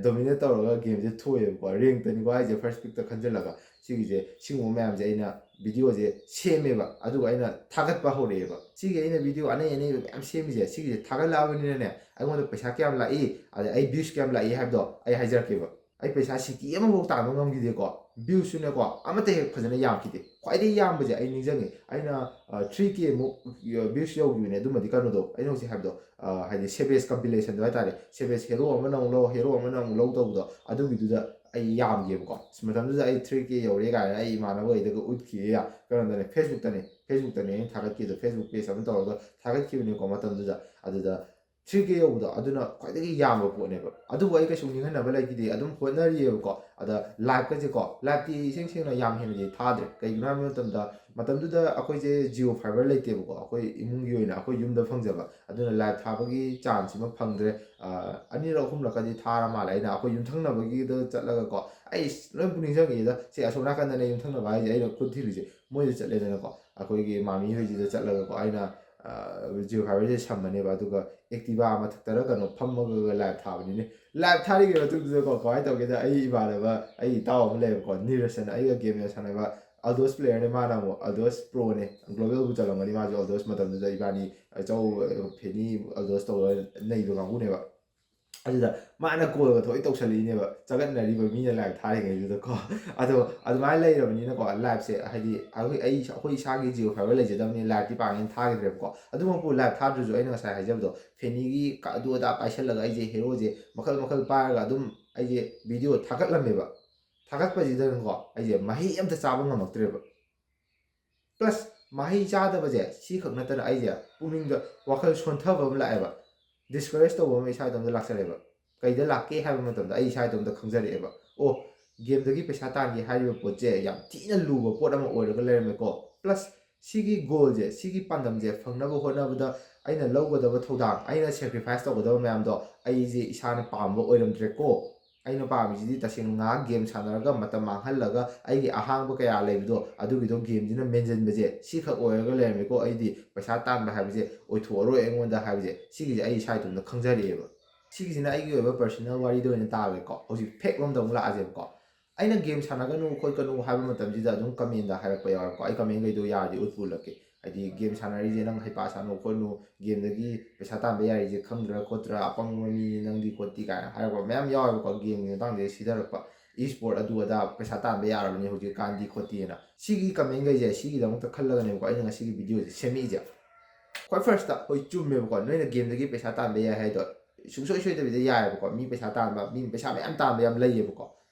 ꯗꯣꯃꯤꯅꯦꯠ ꯇꯧꯔꯒ ꯒꯦꯝꯁꯦ ꯊꯣꯏꯑꯦꯕꯀꯣ꯫ ꯔꯦꯡꯇꯅꯤꯀꯣ ꯍꯥꯏꯁꯦ ꯐꯥꯔꯁ ꯄꯤꯛꯇ ꯈꯟꯖꯜꯂꯒ꯫ ꯁꯤꯒꯤꯁꯦ, ꯁꯤꯒꯨꯝꯕ ꯃꯌꯥꯝꯁꯦ ꯑꯩꯅ ꯚꯤꯗꯤꯑꯣꯁꯦ ꯁꯦꯝꯃꯦꯕ, ꯑꯗꯨꯒ ꯑꯩꯅ ꯊꯥꯒꯠꯄ ꯍꯧꯔꯛꯑꯦꯕ꯫ ꯁꯤꯒꯤ ꯑꯩꯅ ꯚꯤꯗꯤꯑꯣ ꯑꯅꯩ ꯑꯅꯩꯕ ꯃꯌꯥꯝ ꯁꯦꯝꯃꯤꯁꯦ, ꯁꯤꯒꯤꯁꯦ ꯊꯥꯒꯠꯂꯛꯑꯕꯅꯤꯅꯅꯦ, ꯑꯩꯉꯣꯟꯗ ꯄꯩꯁꯥ ꯀꯌꯥꯝ ꯂꯥꯛꯏ, ꯑꯗꯩ ꯑꯩ ꯚ꯭ꯌꯨꯁ ꯀꯌꯥꯝ ꯂꯥꯛꯏ ꯍꯥꯏꯕꯗꯣ ꯑꯩ ꯍꯥꯏꯖꯔꯛꯀꯦꯕ꯫ ꯑꯩ ꯄꯩꯁꯥ ꯁꯤꯀꯤ ꯑꯃꯐꯥꯎ ꯇꯥꯟꯕ ꯉꯝꯈꯤꯗꯦꯀꯣ꯫ ꯚ꯭ꯌꯨꯁꯁꯨꯅꯦꯀꯣ, ꯑꯃꯠꯇ ꯍꯦꯛ ꯐꯖꯅ ꯌꯥꯝꯈꯤꯗꯦ꯫ ꯈ꯭ꯋꯥꯏꯗꯒꯤ ꯌꯥꯝꯕꯁꯦ ꯑꯩ ꯅꯤꯡꯁꯤꯡꯉꯦ, ꯑꯩꯅ ꯊ꯭ꯔꯤ ꯀꯦ ꯃꯨꯛ ꯚ꯭ꯌꯨꯁ ꯌꯧꯈꯤꯕꯅꯦ꯫ ꯑꯗꯨꯃꯗꯤ ꯀꯩꯅꯣꯗꯣ, ꯑꯩꯅ ꯍꯧꯖꯤꯛ ꯍꯥꯏꯕꯗꯣ, ꯑ, ꯍꯥꯏꯗꯤ ꯁꯦꯕꯦꯁ ꯀꯝꯄꯤꯂꯦꯁꯟꯗꯣ ꯍꯥꯏꯇꯥꯔꯦ꯫ ꯁꯦꯕꯦꯁ ꯍꯦꯔꯣ ꯑꯃꯅ ꯑꯃꯨꯛ ꯂꯧ, ꯍꯦꯔꯣ ꯑꯃꯅ ꯑꯃꯨꯛ ꯂꯧ ꯇꯧꯕꯗꯣ, ꯑꯗꯨꯒꯤꯗꯨꯗ ꯑꯩ ꯌꯥꯝꯒꯦꯕꯀꯣ꯫ ꯑꯁ, ꯃꯇꯝꯗꯨꯗ ꯑꯩ ꯊ꯭ꯔꯤ ꯀꯦ ꯌꯧꯔꯦ ꯀꯥꯏꯅ ꯑꯩ ꯏꯃꯥꯟꯅꯕꯈꯩꯗꯒ ꯎꯠꯈꯤꯌꯦ꯫ ꯌꯥ, ꯀꯩꯅꯣꯗꯅꯦ, ꯐꯦꯁꯕꯨꯛꯇꯅꯦ, ꯐꯦꯁꯕꯨꯛꯇꯅꯦ ꯑꯩꯅ ꯊꯥꯒꯠꯈꯤꯗꯣ꯫ ꯐꯦꯁꯕꯨꯛ ꯄꯦꯖ ꯑꯃ ꯇꯧꯔꯒ ꯊꯥꯒꯠꯈꯤꯕꯅꯦꯀꯣ ꯃꯇꯝꯗꯨꯗ꯫ ꯑꯗꯨꯗ ꯊ꯭ꯔꯤ ꯀꯦ ꯌꯧꯕꯗꯣ ꯑꯗꯨꯅ ꯈ꯭ꯋꯥꯏꯗꯒꯤ ꯌꯥꯝꯕ ꯄꯣꯠꯅꯦꯕ꯫ ꯑꯗꯨꯕꯨ ꯑꯩ ꯀꯩꯁꯨ ꯅꯤꯡꯍꯟꯅꯕ ꯂꯩꯈꯤꯗꯦ, ꯑꯗꯨꯝ ꯍꯣꯠꯅꯔꯤꯑꯕꯀꯣ꯫ ꯑꯗ ꯂꯥꯏꯐꯀꯁꯦꯀꯣ, ꯂꯥꯏꯐꯇꯤ ꯏꯁꯦꯡ ꯁꯦꯡꯅ ꯌꯥꯝ ꯍꯦꯟꯅꯗꯤ ꯊꯥꯗ꯭ꯔꯦ꯫ ꯀꯩꯒꯤꯅꯣ ꯍꯥꯏꯕ ꯃꯇꯝꯗ, ꯃꯇꯝꯗꯨꯗ ꯑꯩꯈꯣꯏꯁꯦ ꯖꯤꯑꯣ ꯐꯥꯏꯕꯔ ꯂꯩꯇꯦꯕꯀꯣ, ꯑꯩꯈꯣꯏ ꯏꯃꯨꯡꯒꯤ ꯑꯣꯏꯅ ꯑꯩꯈꯣꯏ ꯌꯨꯝꯗ ꯐꯪꯖꯕ꯫ ꯑꯗꯨꯅ ꯂꯥꯏꯐ ꯊꯥꯕꯒꯤ ꯆꯥꯟꯁ ꯑꯃ ꯐꯪꯗ꯭ꯔꯦ꯫ ꯑ, ꯑꯅꯤꯔꯛ ꯑꯍꯨꯝꯂꯛꯀꯗꯤ ꯊꯥꯔ ꯃꯥꯜꯂꯦ꯫ ꯑꯩꯅ ꯑꯩꯈꯣꯏ ꯌꯨꯝꯊꯪꯅꯕꯒꯤꯗ ꯆꯠꯂꯒꯀꯣ, ꯑꯩ ꯂꯣꯏ ꯄꯨꯛꯅꯤꯡ ꯆꯪꯉꯛꯏꯗ꯫ ꯁꯤ ꯑꯁꯣꯝ ꯅꯥꯀꯟꯗꯅꯦ ꯌꯨꯝꯊꯪꯅꯕ ꯍꯥꯏꯁꯦ, ꯑꯩꯅ ꯈꯨꯠ ꯊꯤꯜꯂꯤꯁꯦ꯫ ꯃꯣꯏꯗ ꯆꯠꯂꯦꯗꯅꯀꯣ, ꯑꯩꯈꯣꯏꯒꯤ ꯃꯥꯃꯤ ꯍꯣꯏꯁꯤꯗ ꯆꯠꯂꯒꯀꯣ, ꯑꯩꯅ, ꯑ, ꯖꯤꯑꯣ ꯐꯥꯏꯕꯔꯁꯦ ꯁꯝꯃꯅꯦꯕ, ꯑꯗꯨꯒ ꯑꯦꯛꯇꯤꯚꯥ ꯃꯊꯛꯇꯔ ꯀꯩꯅꯣ ꯐꯝꯃꯒ ꯂꯥꯏꯐ ꯊꯥꯕꯅꯤꯅꯦ꯫ ꯂꯥꯏꯐ ꯊꯥꯔꯤꯉꯩ ꯃꯇꯨꯡꯗꯨꯗꯀꯣ, ꯀꯃꯥꯏꯅ ꯇꯧꯒꯦꯗ, ꯑꯩ ꯏꯃꯥꯟꯅꯕ, ꯑꯩ ꯏꯇꯥꯎ ꯑꯃ ꯂꯩꯌꯦꯕꯀꯣ, ꯅꯤꯔꯁꯟ, ꯑꯩꯒ ꯒꯦꯝ ꯌꯥꯝ ꯁꯥꯟꯅꯕ, ꯑꯜꯗꯣꯁ ꯄ꯭ꯂꯦꯌꯔꯅꯦ꯫ ꯃꯥꯅ ꯑꯃꯨꯛ ꯑꯜꯗꯣꯁ ꯄ꯭ꯔꯣꯅꯦ, ꯒ꯭ꯂꯣꯕꯦꯜꯕꯨ ꯆꯠꯂꯝꯒꯅꯤ ꯃꯥꯁꯨ꯫ ꯑꯜꯗꯣꯁ ꯃꯇꯝꯗꯨꯗ ꯏꯕꯥꯅꯤ ꯑꯆꯧ ꯐꯦꯅꯤ ꯑꯜꯗꯣꯁ ꯇꯧꯔꯒ ꯅꯩꯕ ꯀꯥꯡꯕꯨꯅꯦꯕ꯫ ꯑꯗꯨꯗ ꯃꯥꯅ ꯀꯣꯜꯒ ꯊꯣꯛꯏ ꯇꯧꯁꯜꯂꯛꯏꯅꯦꯕ, ꯆꯒꯠꯅꯔꯤꯕ ꯃꯤꯅ ꯂꯥꯏꯐ ꯊꯥꯔꯤꯉꯩꯗꯨꯗꯀꯣ꯫ ꯑꯗꯣ ꯑꯗꯨꯃꯥꯏꯅ ꯂꯩꯔꯕꯅꯤꯅꯀꯣ, ꯂꯥꯏꯐꯁꯦ ꯍꯥꯏꯗꯤ ꯑꯩꯈꯣꯏ, ꯑꯩ, ꯑꯩꯈꯣꯏ ꯏꯁꯥꯒꯤ ꯖꯤꯑꯣ ꯐꯥꯏꯕꯔ ꯂꯩꯖꯗꯕꯅꯤ, ꯂꯥꯏꯐꯇꯤ ꯄꯥꯡꯉꯦꯅ ꯊꯥꯈꯤꯗ꯭ꯔꯦꯕꯀꯣ꯫ ꯑꯗꯨꯃꯛꯄꯨ ꯂꯥꯏꯐ ꯊꯥꯗ꯭ꯔꯁꯨ ꯑꯩꯅ ꯉꯁꯥꯏ ꯍꯥꯏꯖꯕꯗꯣ, ꯐꯦꯅꯤꯒꯤ ꯀ-, ꯑꯗꯨ ꯑꯗꯥ ꯄꯥꯏꯁꯜꯂꯒ ꯑꯩꯁꯦ ꯍꯦꯔꯣꯁꯦ ꯃꯈꯜ ꯃꯈꯜ ꯄꯥꯏꯔꯒ ꯑꯗꯨꯝ ꯑꯩꯁꯦ ꯚꯤꯗꯤꯑꯣ ꯊꯥꯒꯠꯂꯝꯃꯦꯕ꯫ ꯊꯥꯒꯠꯄꯁꯤꯗꯅꯀꯣ ꯑꯩꯁꯦ ꯃꯍꯩ ꯑꯝꯇ ꯆꯥꯕ ꯉꯝꯃꯛꯇ꯭ꯔꯦꯕ꯫ ꯄ꯭ꯂꯁ ꯃꯍꯩ ꯆꯥꯗꯕꯁꯦ ꯁꯤꯈꯛ ꯅꯠꯇꯅ ꯑꯩꯁꯦ ꯄꯨꯛꯅꯤꯡꯗ ꯋꯥꯈꯜ ꯁꯣꯟꯊꯕ ꯑꯃ ꯂꯥꯛꯑꯦꯕ, ꯗꯤꯁꯀꯔꯦꯖ ꯇꯧꯕ ꯑꯃ ꯏꯁꯥ ꯏꯇꯣꯝꯇ ꯂꯥꯛꯆꯔꯦꯕ꯫ ꯀꯩꯗ ꯂꯥꯛꯀꯦ ꯍꯥꯏꯕ ꯃꯇꯝꯗ ꯑꯩ ꯏꯁꯥ ꯏꯇꯣꯝꯇ ꯈꯪꯖꯔꯛꯑꯦꯕ, ꯑꯣ, ꯒꯦꯝꯗꯒꯤ ꯄꯩꯁꯥ ꯇꯥꯟꯒꯦ ꯍꯥꯏꯔꯤꯕ ꯄꯣꯠꯁꯦ ꯌꯥꯝ ꯊꯤꯅ ꯂꯨꯕ ꯄꯣꯠ ꯑꯃ ꯑꯣꯏꯔꯒ ꯂꯩꯔꯝꯃꯦꯀꯣ꯫ ꯄ꯭ꯂꯁ ꯁꯤꯒꯤ ꯒꯣꯜꯁꯦ, ꯁꯤꯒꯤ ꯄꯥꯟꯗꯝꯁꯦ ꯐꯪꯅꯕ ꯍꯣꯠꯅꯕꯗ ꯑꯩꯅ ꯂꯧꯒꯗꯕ ꯊꯧꯗꯥꯡ, ꯑꯩꯅ ꯁꯦꯀ꯭ꯔꯤꯐꯥꯏꯁ ꯇꯧꯒꯗꯕ ꯃꯌꯥꯝꯗꯣ ꯑꯩꯁꯦ ꯏꯁꯥꯅ ꯄꯥꯝꯕ ꯑꯣꯏꯔꯝꯗ꯭ꯔꯦꯀꯣ꯫ ꯑꯩꯅ ꯄꯥꯝꯃꯤꯁꯤꯗꯤ ꯇꯁꯦꯡꯅ ꯉꯥꯏꯍꯥꯛ ꯒꯦꯝ ꯁꯥꯟꯅꯔꯒ ꯃꯇꯝ ꯃꯥꯡꯍꯜꯂꯒ ꯑꯩꯒꯤ ꯑꯍꯥꯡꯕ ꯀꯌꯥ ꯂꯩꯕꯗꯣ ꯑꯗꯨꯒꯤꯗꯣ ꯒꯦꯝꯁꯤꯅ ꯃꯦꯟꯁꯤꯟꯕꯁꯦ ꯁꯤꯈꯛ ꯑꯣꯏꯔꯒ ꯂꯩꯔꯝꯃꯦꯀꯣ꯫ ꯑꯩꯗꯤ ꯄꯩꯁꯥ ꯇꯥꯟꯕ ꯍꯥꯏꯕꯁꯦ ꯑꯣꯏꯊꯣꯛꯑꯔꯣꯏ ꯑꯩꯉꯣꯟꯗ ꯍꯥꯏꯕꯁꯦ ꯁꯤꯒꯤꯁꯦ ꯑꯩ ꯏꯁꯥ ꯏꯇꯣꯝꯇ ꯈꯪꯖꯔꯛꯑꯦꯕ꯫ ꯁꯤꯒꯤꯁꯤꯅ ꯑꯩꯒꯤ ꯑꯣꯏꯕ ꯄꯔꯁꯣꯅꯦꯜ ꯋꯥꯔꯤꯗ ꯑꯣꯏꯅ ꯇꯥꯔꯒꯦꯀꯣ꯫ ꯍꯧꯖꯤꯛ ꯐꯦꯛ ꯂꯣꯝꯗ ꯑꯃꯨꯛ ꯂꯥꯛꯑꯁꯦꯕꯀꯣ꯫ ꯑꯩꯅ ꯒꯦꯝ ꯁꯥꯟꯅꯒꯅꯨ ꯈꯣꯠꯀꯅꯨ ꯍꯥꯏꯕ ꯃꯇꯝꯁꯤꯗ ꯑꯗꯨꯝ ꯀꯃꯦꯟꯗ ꯍꯥꯏꯔꯛꯄ ꯌꯥꯎꯋꯦꯕꯀꯣ꯫ ꯑꯩ ꯀꯃꯦꯟꯈꯩꯗꯣ ꯌꯥꯔꯗꯤ ꯎꯠꯄ ꯎꯠꯂꯛꯀꯦ꯫ ꯍꯥꯏꯗꯤ ꯒꯦꯝ ꯁꯥꯟꯅꯔꯤꯁꯦ ꯅꯪ ꯍꯩꯄꯥ ꯁꯥꯅꯨ ꯈꯣꯠꯅꯨ, ꯒꯦꯝꯗꯒꯤ ꯄꯩꯁꯥ ꯇꯥꯟꯕ ꯌꯥꯔꯤꯁꯦ ꯈꯪꯗ꯭ꯔꯥ ꯈꯣꯠꯇ꯭ꯔꯥ, ꯑꯄꯪꯕ ꯃꯤꯅꯤ ꯅꯪꯗꯤ ꯈꯣꯠꯇꯤ ꯀꯥꯏꯅ ꯍꯥꯏꯔꯛꯄ ꯃꯌꯥꯝ ꯌꯥꯎꯋꯦꯕꯀꯣ꯫ ꯒꯦꯝꯒꯤ ꯃꯇꯥꯡꯗ ꯁꯤꯊꯔꯛꯄ, ꯏꯁꯄꯣꯔꯠ ꯑꯗꯨ ꯑꯗꯥ ꯄꯩꯁꯥ ꯇꯥꯟꯕ ꯌꯥꯔꯕꯅꯤ ꯍꯧꯖꯤꯛꯀꯥꯟꯗꯤ ꯈꯣꯠꯇꯤꯅ꯫ ꯁꯤꯒꯤ ꯀꯃꯦꯟꯈꯩꯁꯦ ꯁꯤꯒꯤꯗꯃꯛꯇ ꯈꯜꯂꯒꯅꯦꯕꯀꯣ ꯑꯩꯅ ꯉꯁꯤꯒꯤ ꯚꯤꯗꯤꯑꯣꯁꯦ ꯁꯦꯝꯃꯛꯏꯁꯦ꯫ ꯈ꯭ꯋꯥꯏ ꯐꯥꯔꯁꯇ ꯍꯣꯏ ꯆꯨꯝꯃꯦꯕꯀꯣ, ꯅꯣꯏꯅ ꯒꯦꯝꯗꯒꯤ ꯄꯩꯁꯥ ꯇꯥꯟꯕ ꯌꯥꯏ ꯍꯥꯏꯗꯣ ꯁꯨꯡꯁꯣꯏ ꯁꯣꯏꯗꯕꯤꯗ ꯌꯥꯏꯑꯕꯀꯣ꯫ ꯃꯤ ꯄꯩꯁꯥ ꯇꯥꯟꯕ, ꯃꯤ ꯄꯩꯁꯥ ꯃꯌꯥꯝ ꯇꯥꯟꯕ ꯌꯥꯝ ꯂꯩꯌꯦꯕꯀꯣ꯫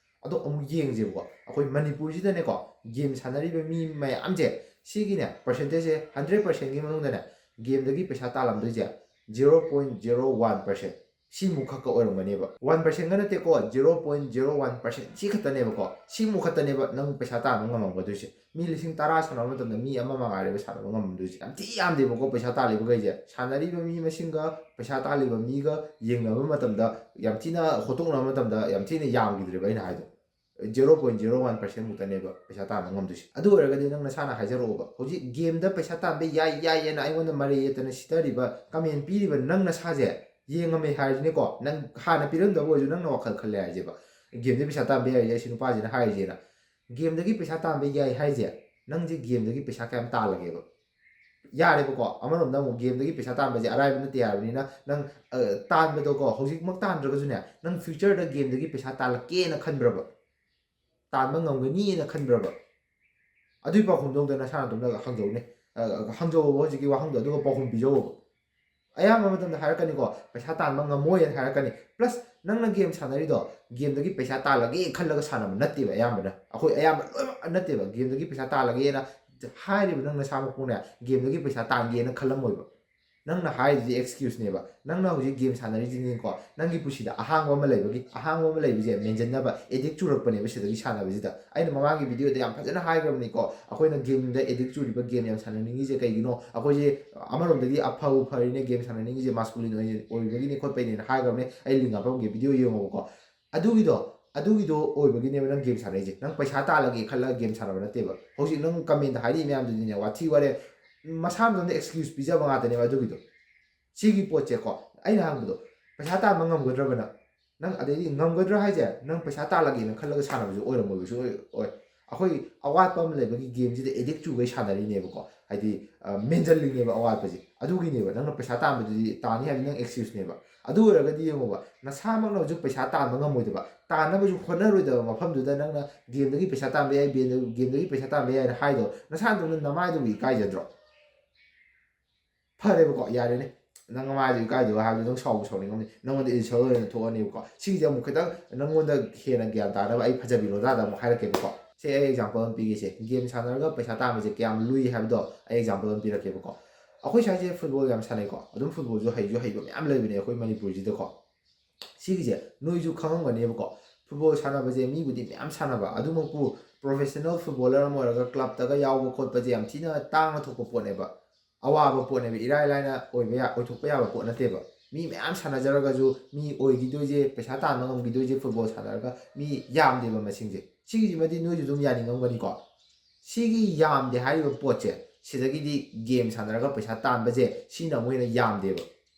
ꯑꯗꯣ ꯑꯃꯨꯛ ꯌꯦꯡꯁꯦꯕꯀꯣ, ꯑꯩꯈꯣꯏ ꯃꯅꯤꯄꯨꯔꯁꯤꯗꯅꯦꯀꯣ ꯒꯦꯝ ꯁꯥꯟꯅꯔꯤꯕ ꯃꯤ ꯃꯌꯥꯝꯁꯦ ꯁꯤꯒꯤꯅꯦ ꯄꯔꯁꯦꯟꯇꯦꯖꯁꯦ ꯍꯟꯗ꯭ꯔꯦꯠ ꯄꯔꯁꯦꯟꯒꯤ ꯃꯅꯨꯡꯗꯅꯦ ꯒꯦꯝꯗꯒꯤ ꯄꯩꯁꯥ ꯇꯥꯜꯂꯝꯗꯣꯏꯁꯦ zero point zero one percent ꯁꯤꯃꯨꯛ ꯈꯛꯀ ꯑꯣꯏꯔꯝꯒꯅꯦꯕ꯫ ꯋꯥꯟ ꯄꯔꯁꯦꯟꯒ ꯅꯠꯇꯦꯀꯣ, zero point zero one percent ꯁꯤ ꯈꯛꯇꯅꯦꯕꯀꯣ꯫ ꯁꯤꯃꯨꯛ ꯈꯛꯇꯅꯦꯕ ꯅꯪ ꯄꯩꯁꯥ ꯇꯥꯟꯕ ꯉꯝꯃꯝꯒꯗꯣꯏꯁꯦ꯫ ꯃꯤ ꯂꯤꯁꯤꯡ ꯇꯔꯥ ꯁꯥꯟꯅꯕ ꯃꯇꯝꯗ ꯃꯤ ꯑꯃ ꯃꯉꯥꯏꯔꯦꯕ ꯁꯥꯟꯅꯕ ꯉꯝꯃꯝꯗꯣꯏꯁꯦ꯫ ꯌꯥꯝ ꯊꯤ ꯌꯥꯝꯗꯦꯕꯀꯣ ꯄꯩꯁꯥ ꯇꯥꯜꯂꯤꯕꯈꯩꯁꯦ꯫ ꯁꯥꯟꯅꯔꯤꯕ ꯃꯤ ꯃꯁꯤꯡꯒ ꯄꯩꯁꯥ ꯇꯥꯜꯂꯤꯕ ꯃꯤꯒ ꯌꯦꯡꯅꯕ ꯃꯇꯝꯗ, ꯌꯥꯝ ꯊꯤꯅ ꯍꯣꯠꯇꯣꯛꯅꯕ ꯃꯇꯝꯗ ꯌꯥꯝ ꯊꯤꯅ ꯌꯥꯝꯈꯤꯗ꯭ꯔꯦꯕ ꯑꯩꯅ ꯍꯥꯏꯗꯣ꯫ Zero point zero one percent ꯃꯨꯛꯇꯅꯦꯕ ꯄꯩꯁꯥ ꯇꯥꯟꯕ ꯉꯝꯗꯣꯏꯁꯦ꯫ ꯑꯗꯨ ꯑꯣꯏꯔꯒꯗꯤ ꯅꯪ ꯅꯁꯥꯅ ꯍꯥꯏꯖꯔꯛꯑꯣꯕ, ꯍꯧꯖꯤꯛ ꯒꯦꯝꯗ ꯄꯩꯁꯥ ꯇꯥꯟꯕ ꯌꯥꯏ ꯌꯥꯏꯌꯦꯅ ꯑꯩꯉꯣꯟꯗ ꯃꯔꯩ ꯌꯦꯠꯇꯅ ꯁꯤꯊꯔꯤꯕ, ꯀꯃꯦꯟ ꯄꯤꯔꯤꯕ ꯅꯪ ꯅꯁꯥꯁꯦ ꯌꯦꯡꯉꯝꯃꯦ ꯍꯥꯏꯔꯁꯤꯅꯦꯀꯣ꯫ ꯅꯪ ꯍꯥꯟꯅ ꯄꯤꯔꯝꯗꯕ ꯑꯣꯏꯔꯁꯨ ꯅꯪꯅ ꯋꯥꯈꯜ ꯈꯜꯂꯦ ꯍꯥꯏꯁꯦꯕ, ꯒꯦꯝꯗ ꯄꯩꯁꯥ ꯇꯥꯟꯕ ꯌꯥꯏ ꯌꯥꯏ ꯁꯤ ꯅꯨꯄꯥꯁꯤꯅ ꯍꯥꯏꯔꯤꯁꯦꯅ꯫ ꯒꯦꯝꯗꯒꯤ ꯄꯩꯁꯥ ꯇꯥꯟꯕ ꯌꯥꯏ ꯍꯥꯏꯁꯦ, ꯅꯪꯁꯦ ꯒꯦꯝꯗꯒꯤ ꯄꯩꯁꯥ ꯀꯌꯥꯝ ꯇꯥꯜꯂꯒꯦꯕ? ꯌꯥꯔꯦꯕꯀꯣ, ꯑꯃꯔꯣꯝꯗ ꯑꯃꯨꯛ ꯒꯦꯝꯗꯒꯤ ꯄꯩꯁꯥ ꯇꯥꯟꯕꯁꯦ ꯑꯔꯥꯏꯕ ꯅꯠꯇꯦ ꯍꯥꯏꯕꯅꯤꯅ, ꯅꯪ ꯑ, ꯇꯥꯟꯕꯗꯣꯀꯣ, ꯍꯧꯖꯤꯛꯃꯛ ꯇꯥꯟꯗ꯭ꯔꯒꯁꯨꯅꯦ, ꯅꯪ ꯐ꯭ꯌꯨꯆꯔꯗ ꯒꯦꯝꯗꯒꯤ ꯄꯩꯁꯥ ꯇꯥꯜꯂꯛꯀꯦꯅ ꯈꯟꯕ꯭ꯔꯕ? ꯇꯥꯟꯕ ꯉꯝꯒꯅꯤꯅ ꯈꯟꯕ꯭ꯔꯕ? ꯑꯗꯨꯒꯤ ꯄꯥꯎꯈꯨꯝꯗꯣ ꯑꯝꯇ ꯅꯁꯥ ꯅꯇꯣꯝꯇ ꯍꯪꯖꯧꯅꯦ꯫ ꯑ, ꯍꯪꯖꯧꯑꯣꯕ ꯍꯧꯖꯤꯛꯀꯤ ꯋꯥꯍꯪꯗꯣ, ꯑꯗꯨꯒ ꯄꯥꯎꯈꯨꯝ ꯄꯤꯖꯧꯑꯣꯕ꯫ ꯑꯌꯥꯝꯕ ꯃꯇꯝꯗ ꯍꯥꯏꯔꯛꯀꯅꯤꯀꯣ, ꯄꯩꯁꯥ ꯇꯥꯟꯕ ꯉꯝꯃꯣꯏꯅ ꯍꯥꯏꯔꯛꯀꯅꯤ꯫ ꯄ꯭ꯂꯁ ꯅꯪꯅ ꯒꯦꯝ ꯁꯥꯟꯅꯔꯤꯗꯣ ꯒꯦꯝꯗꯒꯤ ꯄꯩꯁꯥ ꯇꯥꯜꯂꯒꯦ ꯈꯜꯂꯒ ꯁꯥꯟꯅꯕ ꯅꯠꯇꯦꯕ꯫ ꯑꯌꯥꯝꯕꯅ ꯑꯩꯈꯣꯏ ꯑꯌꯥꯝꯕ ꯂꯣꯏꯅꯃꯛ ꯅꯠꯇꯦꯕ꯫ ꯒꯦꯝꯗꯒꯤ ꯄꯩꯁꯥ ꯇꯥꯜꯂꯒꯦꯅ ꯍꯥꯏꯔꯤꯕ ꯅꯪ ꯅꯁꯥꯃꯛꯄꯨꯅꯦ ꯒꯦꯝꯗꯒꯤ ꯄꯩꯁꯥ ꯇꯥꯟꯒꯦꯅ ꯈꯜꯂꯝꯃꯣꯏꯕ꯫ ꯅꯪꯅ ꯍꯥꯏꯔꯤꯁꯤꯗꯤ ꯑꯦꯛꯁꯀ꯭ꯌꯨꯁꯅꯦꯕ꯫ ꯅꯪꯅ ꯍꯧꯖꯤꯛ ꯒꯦꯝ ꯁꯥꯟꯅꯔꯤꯁꯤꯅꯤꯀꯣ, ꯅꯪꯒꯤ ꯄꯨꯟꯁꯤꯗ ꯑꯍꯥꯡꯕ ꯑꯃ ꯂꯩꯕꯒꯤ, ꯑꯍꯥꯡꯕ ꯑꯃ ꯂꯩꯕꯁꯦ ꯃꯦꯟꯁꯤꯟꯅꯕ ꯑꯦꯗꯤꯛ ꯆꯨꯔꯛꯄꯅꯦꯕ ꯁꯤꯗꯒꯤ ꯁꯥꯟꯅꯕꯁꯤꯗ꯫ ꯑꯩꯅ ꯃꯃꯥꯡꯒꯤ ꯚꯤꯗꯤꯑꯣꯗ ꯌꯥꯝ ꯐꯖꯅ ꯍꯥꯏꯈ꯭ꯔꯕꯅꯤꯀꯣ, ꯑꯩꯈꯣꯏꯅ ꯒꯦꯝꯗ ꯑꯦꯗꯤꯛ ꯆꯨꯔꯤꯕ, ꯒꯦꯝ ꯌꯥꯝ ꯁꯥꯟꯅꯅꯤꯡꯉꯤꯁꯦ ꯀꯩꯒꯤꯅꯣ? ꯑꯩꯈꯣꯏꯁꯦ ꯑꯃꯔꯣꯝꯗꯒꯤ ꯑꯐꯕ ꯐꯔꯤꯅꯦ, ꯒꯦꯝ ꯁꯥꯟꯅꯅꯤꯡꯉꯤꯁꯦ ꯃꯥꯁꯀꯨꯂꯤꯟ ꯑꯣꯏꯕꯒꯤꯅꯦ ꯈꯣꯠꯄꯩꯅꯦꯅ ꯍꯥꯏꯈ꯭ꯔꯕꯅꯦ꯫ ꯑꯩ ꯂꯤꯡ ꯍꯥꯞꯄꯝꯒꯦ, ꯚꯤꯗꯤꯑꯣ ꯌꯦꯡꯉꯣꯕꯀꯣ꯫ ꯑꯗꯨꯒꯤꯗꯣ ꯑꯗꯨꯒꯤꯗꯣ ꯑꯣꯏꯕꯒꯤꯅꯦꯕ ꯅꯪ ꯒꯦꯝ ꯁꯥꯟꯅꯩꯁꯦ꯫ ꯅꯪ ꯄꯩꯁꯥ ꯇꯥꯜꯂꯒꯦ ꯈꯜꯂꯒ ꯒꯦꯝ ꯁꯥꯟꯅꯕ ꯅꯠꯇꯦꯕ꯫ ꯍꯧꯖꯤꯛ ꯅꯪ ꯀꯃꯦꯟꯗ ꯍꯥꯏꯔꯛꯏ ꯃꯌꯥꯝꯗꯨꯗꯤꯅꯦ, ꯋꯥꯊꯤ ꯋꯥꯔꯦ, ꯃꯁꯥ ꯃꯇꯣꯝꯗ ꯑꯦꯛꯁꯀ꯭ꯌꯨꯁ ꯄꯤꯖꯕ ꯉꯥꯛꯇꯅꯦꯕ ꯑꯗꯨꯒꯤꯗꯣ꯫ ꯁꯤꯒꯤ ꯄꯣꯠꯁꯦꯀꯣ, ꯑꯩꯅ ꯍꯪꯕꯗꯣ, ꯄꯩꯁꯥ ꯇꯥꯟꯕ ꯉꯝꯒꯗ꯭ꯔꯕ ꯅꯪ? ꯅꯪ ꯑꯗꯩꯗꯤ ꯉꯝꯒꯗ꯭ꯔꯥ ꯍꯥꯏꯁꯦ, ꯅꯪ ꯄꯩꯁꯥ ꯇꯥꯜꯂꯒꯦꯅ ꯈꯜꯂꯒ ꯁꯥꯟꯅꯕꯁꯨ ꯑꯣꯏꯔꯝꯃꯣꯏꯕꯁꯨ ꯑꯣꯏ, ꯑꯣꯏ꯫ ꯑꯩꯈꯣꯏ ꯑꯋꯥꯠꯄ ꯑꯃ ꯂꯩꯕꯒꯤ ꯒꯦꯝꯁꯤꯗ ꯑꯦꯗꯤꯛ ꯆꯨꯒꯩ ꯁꯥꯟꯅꯔꯤꯅꯦꯕꯀꯣ꯫ ꯍꯥꯏꯗꯤ, ꯑ, ꯃꯦꯟꯁꯤꯜꯂꯤꯅꯦꯕ ꯑꯋꯥꯠꯄꯁꯦ꯫ ꯑꯗꯨꯒꯤꯅꯦꯕ ꯅꯪꯅ ꯄꯩꯁꯥ ꯇꯥꯟꯕꯗꯨꯗꯤ ꯇꯥꯅꯤ ꯍꯥꯏꯕꯗꯤ ꯅꯪ ꯑꯦꯛꯁꯀ꯭ꯌꯨꯁꯅꯦꯕ꯫ ꯑꯗꯨ ꯑꯣꯏꯔꯒꯗꯤ ꯌꯦꯡꯉꯣꯕ, ꯅꯁꯥꯃꯛꯅ ꯍꯧꯖꯤꯛ ꯄꯩꯁꯥ ꯇꯥꯟꯕ ꯉꯝꯃꯣꯏꯗꯕ, ꯇꯥꯟꯅꯕꯁꯨ ꯍꯣꯠꯅꯔꯣꯏꯗꯕ ꯃꯐꯝꯗꯨꯗ ꯅꯪꯅ ꯒꯦꯝꯗꯒꯤ ꯄꯩꯁꯥ ꯇꯥꯟꯕ ꯌꯥꯏ, ꯒꯦꯝꯗ-, ꯒꯦꯝꯗꯒꯤ ꯄꯩꯁꯥ ꯇꯥꯟꯕ ꯌꯥꯏꯅ ꯍꯥꯏꯗꯣ, ꯅꯁꯥ ꯅꯇꯣꯝꯗ ꯅꯃꯥꯏꯗꯨꯕꯨ ꯏꯀꯥꯏꯖꯗ꯭ꯔꯣ? ꯐꯔꯦꯕꯀꯣ, ꯌꯥꯔꯦꯅꯦ꯫ ꯅꯪ ꯅꯃꯥꯏꯗꯨ ꯏꯀꯥꯏꯗꯕ ꯍꯥꯏꯕꯗꯤ ꯅꯪ ꯁꯥꯎꯕ ꯁꯥꯎꯅꯤꯡꯉꯝꯅꯤ, ꯅꯪꯉꯣꯟꯗ ꯏꯟꯁꯜ ꯑꯣꯏꯅ ꯊꯣꯛꯑꯅꯦꯕꯀꯣ꯫ ꯁꯤꯒꯤꯁꯦ ꯑꯃꯨꯛ ꯈꯤꯇꯪ ꯅꯪꯉꯣꯟꯗ ꯍꯦꯟꯅ ꯒ꯭ꯌꯥꯟ ꯇꯥꯅꯕ ꯑꯩ ꯐꯖꯕꯤ ꯂꯣꯗꯥꯗ ꯑꯃꯨꯛ ꯍꯥꯏꯔꯛꯀꯦꯕꯀꯣ꯫ ꯁꯦ, ꯑꯩ ꯑꯦꯛꯖꯥꯝꯄꯜ ꯑꯃ ꯄꯤꯒꯦꯁꯦ꯫ ꯒꯦꯝ ꯁꯥꯟꯅꯔꯒ ꯄꯩꯁꯥ ꯇꯥꯟꯕꯁꯦ ꯀꯌꯥꯝ ꯂꯨꯏ ꯍꯥꯏꯕꯗꯣ ꯑꯩ ꯑꯦꯛꯖꯥꯝꯄꯜ ꯑꯃ ꯄꯤꯔꯛꯀꯦꯕꯀꯣ꯫ ꯑꯩꯈꯣꯏ ꯁ꯭ꯋꯥꯏꯁꯦ ꯐꯨꯠꯕꯣꯜ ꯌꯥꯝ ꯁꯥꯟꯅꯩꯀꯣ, ꯑꯗꯨꯝ ꯐꯨꯠꯕꯣꯜꯁꯨ ꯍꯩꯁꯨ ꯍꯩꯕ ꯃꯌꯥꯝ ꯂꯩꯕꯅꯦ ꯑꯩꯈꯣꯏ ꯃꯅꯤꯄꯨꯔꯁꯤꯗꯀꯣ꯫ ꯁꯤꯒꯤꯁꯦ ꯅꯣꯏꯁꯨ ꯈꯪꯉꯝꯒꯅꯦꯕꯀꯣ꯫ ꯐꯨꯠꯕꯣꯜ ꯁꯥꯟꯅꯕꯁꯦ ꯃꯤꯕꯨꯗꯤ ꯃꯌꯥꯝ ꯁꯥꯟꯅꯕ, ꯑꯗꯨꯃꯛꯄꯨ ꯄ꯭ꯔꯣꯐꯦꯁꯅꯦꯜ ꯐꯨꯠꯕꯣꯂꯔ ꯑꯃ ꯑꯣꯏꯔꯒ ꯀ꯭ꯂꯕꯇꯒ ꯌꯥꯎꯕ ꯈꯣꯠꯄꯁꯦ ꯌꯥꯝ ꯊꯤꯅ ꯇꯥꯡꯅ ꯊꯣꯛꯄ ꯄꯣꯠꯅꯦꯕ, ꯑꯋꯥꯕ ꯄꯣꯠꯅꯦꯕ, ꯏꯔꯥꯏ ꯂꯥꯏꯅ ꯑꯣꯏꯕ ꯌꯥ-, ꯑꯣꯏꯊꯣꯛꯄ ꯌꯥꯕ ꯄꯣꯠ ꯅꯠꯇꯦꯕ꯫ ꯃꯤ ꯃꯌꯥꯝ ꯁꯥꯟꯅꯖꯔꯒꯁꯨ ꯃꯤ ꯑꯣꯏꯈꯤꯗꯣꯏꯁꯦ, ꯄꯩꯁꯥ ꯇꯥꯟꯕ ꯉꯝꯈꯤꯗꯣꯏꯁꯦ ꯐꯨꯠꯕꯣꯜ ꯁꯥꯟꯅꯔꯒ ꯃꯤ ꯌꯥꯝꯗꯦꯕ ꯃꯁꯤꯡꯁꯦ꯫ ꯁꯤꯒꯤꯁꯤꯃꯗꯤ ꯅꯣꯏꯁꯨ ꯑꯗꯨꯝ ꯌꯥꯅꯤꯡꯉꯝꯒꯅꯤꯀꯣ꯫ ꯁꯤꯒꯤ ꯌꯥꯝꯗꯦ ꯍꯥꯏꯔꯤꯕ ꯄꯣꯠꯁꯦ, ꯁꯤꯗꯒꯤꯗꯤ ꯒꯦꯝ ꯁꯥꯟꯅꯔꯒ ꯄꯩꯁꯥ ꯇꯥꯟꯕꯁꯦ, ꯁꯤꯅ ꯑꯃꯨꯛ ꯍꯦꯟꯅ ꯌꯥꯝꯗꯦꯕ꯫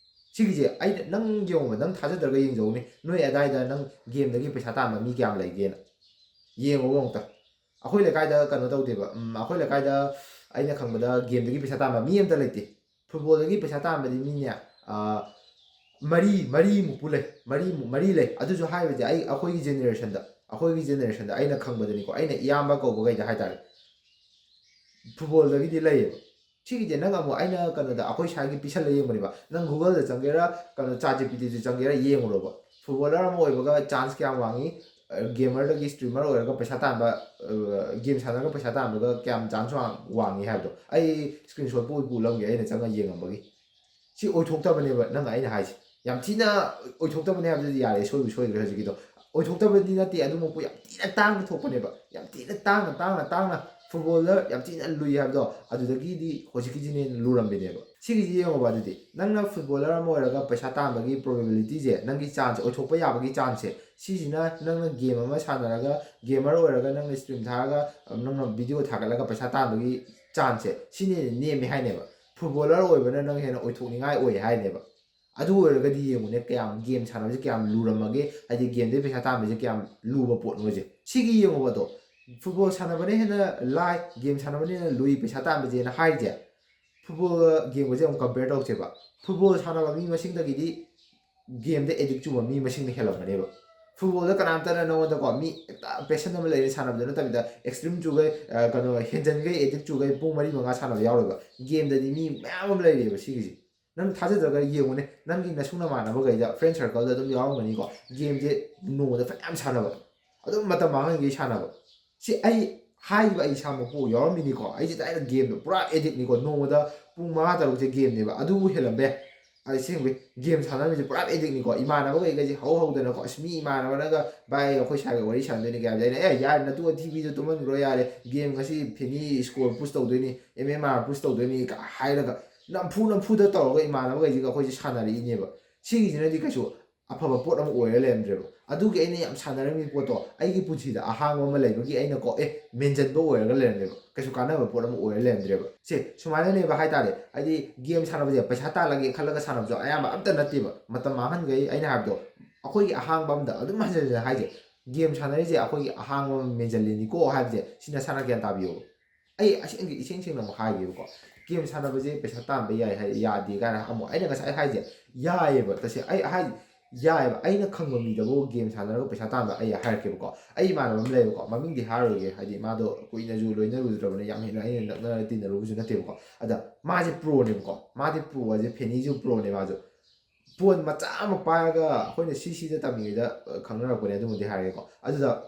ꯁꯤꯒꯤꯁꯦ ꯑꯩꯅ, ꯅꯪ ꯌꯦꯡꯉꯣꯕ, ꯅꯪ ꯊꯥꯖꯗ꯭ꯔꯒ ꯌꯦꯡꯖꯧꯅꯦ, ꯅꯣꯏ ꯑꯗꯥꯏꯗ ꯅꯪ ꯒꯦꯝꯗꯒꯤ ꯄꯩꯁꯥ ꯇꯥꯟꯕ ꯃꯤ ꯀꯌꯥꯝ ꯂꯩꯒꯦꯅ ꯌꯦꯡꯉꯣꯕ ꯑꯃꯨꯛꯇ꯫ ꯑꯩꯈꯣꯏ ꯂꯩꯀꯥꯏꯗ ꯀꯩꯅꯣ ꯇꯧꯗꯦꯕ, ꯎꯝ, ꯑꯩꯈꯣꯏ ꯂꯩꯀꯥꯏꯗ ꯑꯩꯅ ꯈꯪꯕꯗ ꯒꯦꯝꯗꯒꯤ ꯄꯩꯁꯥ ꯇꯥꯟꯕ ꯃꯤ ꯑꯝꯇ ꯂꯩꯇꯦ꯫ ꯐꯨꯠꯕꯣꯜꯗꯒꯤ ꯄꯩꯁꯥ ꯇꯥꯟꯕꯗꯤ ꯃꯤꯅꯦ, ꯑ, ꯃꯔꯤ, ꯃꯔꯤꯃꯨꯛꯄꯨ ꯂꯩ, ꯃꯔꯤꯃꯨꯛ, ꯃꯔꯤ ꯂꯩ꯫ ꯑꯗꯨꯁꯨ ꯍꯥꯏꯕꯁꯦ ꯑꯩ, ꯑꯩꯈꯣꯏꯒꯤ ꯖꯦꯅꯦꯔꯦꯁꯟꯗ, ꯑꯩꯈꯣꯏꯒꯤ ꯖꯦꯅꯦꯔꯦꯁꯟꯗ ꯑꯩꯅ ꯈꯪꯕꯗꯅꯤꯀꯣ, ꯑꯩꯅ ꯏꯌꯥꯝꯕ ꯀꯧꯕꯈꯩꯗ ꯍꯥꯏꯇꯥꯔꯦ, ꯐꯨꯠꯕꯣꯜꯗꯒꯤꯗꯤ ꯂꯩꯌꯦꯕ꯫ ꯁꯤꯒꯤꯁꯦ ꯅꯪ ꯑꯃꯨꯛ, ꯑꯩꯅ ꯀꯩꯅꯣꯗ, ꯑꯩꯈꯣꯏ ꯁ꯭ꯋꯥꯏꯒꯤ ꯄꯤꯁꯜꯂ ꯌꯦꯡꯕꯅꯦꯕ꯫ ꯅꯪ ꯒꯨꯒꯜꯗ ꯆꯪꯒꯦꯔꯥ, ꯀꯩꯅꯣ, ꯆꯥꯠ ꯖꯤ ꯄꯤ ꯇꯤꯗ ꯆꯪꯒꯦꯔꯥ, ꯌꯦꯡꯉꯨꯔꯣꯕ꯫ ꯐꯨꯠꯕꯣꯂꯔ ꯑꯃ ꯑꯣꯏꯕꯒ ꯆꯥꯟꯁ ꯀꯌꯥꯝ ꯋꯥꯡꯉꯤ, ꯒꯦꯃꯔꯗꯒꯤ ꯁ꯭ꯇ꯭ꯔꯤꯃꯔ ꯑꯣꯏꯔꯒ ꯄꯩꯁꯥ ꯇꯥꯟꯕ, ꯒꯦꯝ ꯁꯥꯟꯅꯔꯒ ꯄꯩꯁꯥ ꯇꯥꯟꯕꯒ ꯀꯌꯥꯝ ꯆꯥꯟꯁ ꯋꯥꯡ-, ꯋꯥꯡꯉꯤ ꯍꯥꯏꯕꯗꯣ ꯑꯩ ꯁ꯭ꯀ꯭ꯔꯤꯟ ꯁꯣꯠꯄꯨ ꯎꯠꯄꯨ ꯎꯠꯂꯝꯒꯦ, ꯑꯩꯅ ꯆꯪꯉ ꯌꯦꯡꯉꯝꯕꯒꯤ꯫ ꯁꯤ ꯑꯣꯏꯊꯣꯛꯇꯕꯅꯦꯕ ꯅꯪ ꯑꯩꯅ ꯍꯥꯏꯁꯦ꯫ ꯌꯥꯝ ꯊꯤꯅ ꯑꯣꯏꯊꯣꯛꯇꯕꯅꯦ ꯍꯥꯏꯕꯗꯨꯗꯤ ꯌꯥꯔꯦ, ꯁꯣꯏꯕꯨ ꯁꯣꯏꯈ꯭ꯔꯦ ꯍꯧꯖꯤꯛꯀꯤꯗꯣ꯫ ꯑꯣꯏꯊꯣꯛꯇꯕꯗꯤ ꯅꯠꯇꯦ, ꯑꯗꯨꯃꯛꯄꯨ ꯌꯥꯝ ꯊꯤꯅ ꯇꯥꯡꯅ ꯊꯣꯛꯄꯅꯦꯕ꯫ ꯌꯥꯝ ꯊꯤꯅ ꯇꯥꯡꯅ, ꯇꯥꯡꯅ, ꯇꯥꯡꯅ ꯐꯨꯠꯕꯣꯜꯗ ꯌꯥꯝ ꯊꯤꯅ ꯂꯨꯏ ꯍꯥꯏꯕꯗꯣ, ꯑꯗꯨꯗꯒꯤꯗꯤ ꯍꯧꯖꯤꯛꯀꯤꯁꯤꯅ ꯍꯦꯟꯅ ꯂꯨꯔꯝꯕꯅꯦꯕ꯫ ꯁꯤꯒꯤꯁꯤ ꯌꯦꯡꯉꯣꯕ꯫ ꯑꯗꯨꯗꯤ ꯅꯪꯅ ꯐꯨꯠꯕꯣꯂꯔ ꯑꯃ ꯑꯣꯏꯔꯒ ꯄꯩꯁꯥ ꯇꯥꯟꯕꯒꯤ ꯄ꯭ꯔꯣꯕꯦꯕꯤꯂꯤꯇꯤꯁꯦ, ꯅꯪꯒꯤ ꯆꯥꯟꯁ, ꯑꯣꯏꯊꯣꯛꯄ ꯌꯥꯕꯒꯤ ꯆꯥꯟꯁꯁꯦ, ꯁꯤꯁꯤꯅ ꯅꯪꯅ ꯒꯦꯝ ꯑꯃ ꯁꯥꯟꯅꯔꯒ, ꯒꯦꯃꯔ ꯑꯣꯏꯔꯒ ꯅꯪꯅ ꯁ꯭ꯇ꯭ꯔꯤꯝ ꯊꯥꯔꯒ, ꯅꯪꯅ ꯚꯤꯗꯤꯑꯣ ꯊꯥꯒꯠꯂꯒ ꯄꯩꯁꯥ ꯇꯥꯟꯕꯒꯤ ꯆꯥꯟꯁꯁꯦ, ꯁꯤꯅ ꯍꯦꯟꯅ ꯅꯦꯝꯃꯦ ꯍꯥꯏꯅꯦꯕ꯫ ꯐꯨꯠꯕꯣꯂꯔ ꯑꯣꯏꯕꯅ ꯅꯪ ꯍꯦꯟꯅ ꯑꯣꯏꯊꯣꯛꯅꯤꯡꯉꯥꯏ ꯑꯣꯏ ꯍꯥꯏꯅꯦꯕ꯫ ꯑꯗꯨ ꯑꯣꯏꯔꯒꯗꯤ ꯌꯦꯡꯉꯨꯅꯦ, ꯀꯌꯥꯝ ꯒꯦꯝ ꯁꯥꯟꯅꯕꯁꯦ ꯀꯌꯥꯝ ꯂꯨꯔꯝꯃꯒꯦ, ꯍꯥꯏꯗꯤ ꯒꯦꯝꯗꯒꯤ ꯄꯩꯁꯥ ꯇꯥꯟꯕꯁꯦ ꯀꯌꯥꯝ ꯂꯨꯕ ꯄꯣꯠꯅꯣꯁꯦ꯫ ꯁꯤꯒꯤ ꯌꯦꯡꯉꯣꯕ ꯑꯗꯣ, ꯐꯨꯠꯕꯣꯜ ꯁꯥꯟꯅꯕꯅ ꯍꯦꯟꯅ ꯂꯥꯏ, ꯒꯦꯝ ꯁꯥꯟꯅꯕꯅ ꯍꯦꯟꯅ ꯂꯨꯏ ꯄꯩꯁꯥ ꯇꯥꯟꯕꯁꯦꯅ ꯍꯥꯏꯔꯤꯁꯦ꯫ ꯐꯨꯠꯕꯣꯜꯒ ꯒꯦꯝꯒꯁꯦ ꯑꯃꯨꯛ ꯀꯝꯄꯦꯌꯔ ꯇꯧꯁꯦꯕ꯫ ꯐꯨꯠꯕꯣꯜ ꯁꯥꯟꯅꯕ ꯃꯤ ꯃꯁꯤꯡꯗꯒꯤꯗꯤ ꯒꯦꯝꯗ ꯑꯦꯗꯤꯛ ꯆꯨꯕ ꯃꯤ ꯃꯁꯤꯡꯅ ꯍꯦꯜꯂꯝꯒꯅꯦꯕ꯫ ꯐꯨꯠꯕꯣꯜꯗ ꯀꯅꯥꯝꯇꯅ ꯅꯉꯣꯟꯗꯀꯣ, ꯃꯤ ꯍꯦꯛꯇ ꯄꯦꯁꯟ ꯑꯃ ꯂꯩꯔꯦ ꯁꯥꯟꯅꯕꯗ ꯅꯠꯇꯕꯤꯗ, ꯑꯦꯛꯁꯇ꯭ꯔꯤꯝ ꯆꯨꯒꯩ, ꯑ, ꯀꯩꯅꯣ, ꯍꯦꯟꯖꯟꯈꯩ ꯑꯦꯗꯤꯛ ꯆꯨꯒꯩ ꯄꯨꯡ ꯃꯔꯤ ꯃꯉꯥ ꯁꯥꯟꯅꯕ ꯌꯥꯎꯔꯣꯏꯕ꯫ ꯒꯦꯝꯗꯗꯤ ꯃꯤ ꯃꯌꯥꯝ ꯑꯃ ꯂꯩꯔꯦꯕ ꯁꯤꯒꯤꯁꯤ꯫ ꯅꯪ ꯊꯥꯖꯗ꯭ꯔꯒ ꯌꯦꯡꯉꯨꯅꯦ, ꯅꯪꯒꯤ ꯅꯁꯨꯡ ꯅꯃꯥꯟꯅꯕꯈꯩꯗ, ꯐ꯭ꯔꯦꯟ ꯁꯔꯀꯜꯗ ꯑꯗꯨꯝ ꯌꯥꯎꯔꯝꯒꯅꯤꯀꯣ, ꯒꯦꯝꯁꯦ ꯅꯣꯡꯃꯗ ꯐꯅꯌꯥꯝ ꯁꯥꯟꯅꯕ, ꯑꯗꯨꯝ ꯃꯇꯝ ꯃꯥꯡꯍꯟꯈꯩ ꯁꯥꯟꯅꯕ꯫ ꯁꯤ ꯑꯩ ꯍꯥꯏꯔꯤꯕ ꯑꯩ ꯏꯁꯥꯃꯛꯄꯨ ꯌꯥꯎꯔꯝꯃꯤꯅꯤꯀꯣ꯫ ꯑꯩꯁꯦ ꯗꯥꯏꯔꯦꯛ ꯒꯦꯝꯗꯣ ꯄꯨꯔꯥ ꯑꯦꯗꯤꯛꯅꯤꯀꯣ, ꯅꯣꯡꯃꯗ ꯄꯨꯡ ꯃꯉꯥ ꯇꯔꯨꯛꯁꯦ ꯒꯦꯝꯅꯦꯕ, ꯑꯗꯨꯕꯨ ꯍꯦꯜꯂꯝꯕ ꯌꯥꯏ꯫ ꯑꯁꯦꯡꯕꯩ ꯒꯦꯝ ꯁꯥꯟꯅꯕꯁꯦ ꯄꯨꯔꯥ ꯑꯦꯗꯤꯛꯅꯤꯀꯣ꯫ ꯏꯃꯥꯟꯅꯕꯈꯩꯒꯁꯦ ꯍꯧ ꯍꯧꯗꯅꯀꯣ, ꯑꯁ, ꯃꯤ ꯏꯃꯥꯟꯅꯕꯅꯒ, "ꯚꯥꯏ, ꯑꯩꯈꯣꯏ ꯁ꯭ꯋꯥꯏꯒ ꯋꯥꯔꯤ ꯁꯥꯟꯅꯗꯣꯏꯅꯦ" ꯀꯩ ꯍꯥꯏꯕꯗꯤ, ꯑꯩꯅ, "ꯑꯦ, ꯌꯥꯔꯦ, ꯅꯇꯨ ꯑꯊꯤꯕꯤꯗꯣ ꯇꯨꯝꯍꯟꯈ꯭ꯔꯣ ꯌꯥꯔꯦ, ꯒꯦꯝ ꯉꯁꯤ ꯐꯦꯅꯤ ꯁ꯭ꯀꯣꯔ ꯄꯨꯁ ꯇꯧꯗꯣꯏꯅꯤ, ꯑꯦꯝ ꯑꯦꯝ ꯑꯥꯔ ꯄꯨꯁ ꯇꯧꯗꯣꯏꯅꯤ" ꯀ ꯍꯥꯏꯔꯒ, ꯅꯝꯐꯨ ꯅꯝꯐꯨꯗ ꯇꯧꯔꯒ ꯏꯃꯥꯟꯅꯕꯈꯩꯁꯤꯒ ꯑꯩꯈꯣꯏꯁꯦ ꯁꯥꯟꯅꯔꯛꯏꯅꯦꯕ꯫ ꯁꯤꯒꯤꯁꯤꯅꯗꯤ ꯀꯩꯁꯨ ꯑꯐꯕ ꯄꯣꯠ ꯑꯃ ꯑꯣꯏꯔ ꯂꯩꯔꯝꯗ꯭ꯔꯦꯕ꯫ ꯑꯗꯨꯒꯤ ꯑꯩꯅ ꯌꯥꯝ ꯁꯥꯟꯅꯔꯝꯃꯤ ꯄꯣꯠꯇꯣ, ꯑꯩꯒꯤ ꯄꯨꯟꯁꯤꯗ ꯑꯍꯥꯡꯕ ꯑꯃ ꯂꯩꯕꯒꯤ ꯑꯩꯅꯀꯣ, ꯑꯦ, ꯃꯦꯟꯁꯤꯟꯕ ꯑꯣꯏꯔꯒ ꯂꯩꯔꯝꯃꯦꯕ, ꯀꯩꯁꯨ ꯀꯥꯟꯅꯕ ꯄꯣꯠ ꯑꯃ ꯑꯣꯏꯔ ꯂꯩꯔꯝꯗ꯭ꯔꯦꯕ꯫ ꯁꯦ, ꯁꯨꯃꯥꯏꯅꯅꯦꯕ ꯍꯥꯏꯇꯥꯔꯦ꯫ ꯍꯥꯏꯗꯤ ꯒꯦꯝ ꯁꯥꯟꯅꯕꯁꯦ ꯄꯩꯁꯥ ꯇꯥꯜꯂꯒꯦ ꯈꯜꯂꯒ ꯁꯥꯟꯅꯕꯁꯨ ꯑꯌꯥꯝꯕ ꯑꯝꯇ ꯅꯠꯇꯦꯕ꯫ ꯃꯇꯝ ꯃꯥꯡꯍꯟꯈꯩ, ꯑꯩꯅ ꯍꯥꯏꯕꯗꯣ, ꯑꯩꯈꯣꯏꯒꯤ ꯑꯍꯥꯡꯕ ꯑꯝꯗ ꯑꯗꯨꯝ ꯍꯟꯖꯤꯟ ꯍꯟꯖꯤꯟ ꯍꯥꯏꯁꯦ, ꯒꯦꯝ ꯁꯥꯟꯅꯔꯤꯁꯦ ꯑꯩꯈꯣꯏꯒꯤ ꯑꯍꯥꯡꯕ ꯑꯃ ꯃꯦꯟꯁꯤꯜꯂꯤꯅꯤꯀꯣ ꯍꯥꯏꯕꯁꯦ, ꯁꯤ ꯅꯁꯥꯅ ꯒ꯭ꯌꯥꯟ ꯇꯥꯕꯤꯌꯣꯕ꯫ ꯑꯩ ꯑꯁꯦꯡꯒꯤ ꯏꯁꯦꯡ ꯁꯦꯡꯅ ꯑꯃꯨꯛ ꯍꯥꯏꯒꯦꯕꯀꯣ, ꯒꯦꯝ ꯁꯥꯟꯅꯕꯁꯦ ꯄꯩꯁꯥ ꯇꯥꯟꯕ ꯌꯥꯏ ꯍꯥꯏ, ꯌꯥꯗꯦ ꯀꯥꯏꯅ ꯑꯃꯨꯛ ꯑꯩꯅ ꯉꯁꯥꯏ ꯍꯥꯏꯁꯦ, ꯌꯥꯏꯑꯕ꯫ ꯇꯁꯦꯡꯅ ꯑꯩ ꯍꯥꯏ, ꯌꯥꯏꯑꯕ꯫ ꯑꯩꯅ ꯈꯪꯕ ꯃꯤꯗꯕꯨ ꯒꯦꯝ ꯁꯥꯟꯅꯔꯒ ꯄꯩꯁꯥ ꯇꯥꯟꯕ ꯑꯩ ꯍꯥꯏꯔꯛꯀꯦꯕꯀꯣ꯫ ꯑꯩ ꯏꯃꯥꯟꯅꯕ ꯑꯃ ꯂꯩꯌꯦꯕꯀꯣ, ꯃꯃꯤꯡꯗꯤ ꯍꯥꯏꯔꯣꯏꯒꯦ, ꯍꯥꯏꯗꯤ ꯃꯥꯗꯣ ꯀꯨꯏꯅꯁꯨ ꯂꯣꯏꯅꯔꯨꯗ꯭ꯔꯕꯅꯤꯅ, ꯌꯥꯝ ꯍꯦꯟꯅ ꯑꯩꯅ ꯅꯛꯅ ꯇꯤꯟꯅꯔꯨꯕꯁꯨ ꯅꯠꯇꯦꯕꯀꯣ꯫ ꯑꯗ ꯃꯥꯁꯦ ꯄ꯭ꯔꯣꯅꯦꯕꯀꯣ, ꯃꯥꯗꯤ ꯄ꯭ꯔꯣ ꯍꯥꯏꯁꯦ, ꯐꯦꯅꯤꯁꯨ ꯄ꯭ꯔꯣꯅꯦ ꯃꯥꯁꯨ꯫ ꯐꯣꯟ ꯃꯆꯥ ꯑꯃ ꯄꯥꯏꯔꯒ, ꯑꯩꯈꯣꯏꯅ ꯁꯤ ꯁꯤꯗ ꯇꯝꯃꯤꯉꯩꯗ, ꯑ, ꯈꯪꯅꯔꯛꯄꯅꯦ, ꯑꯗꯨꯃꯗꯤ ꯍꯥꯏꯔꯒꯦꯀꯣ꯫ ꯑꯗꯨꯗ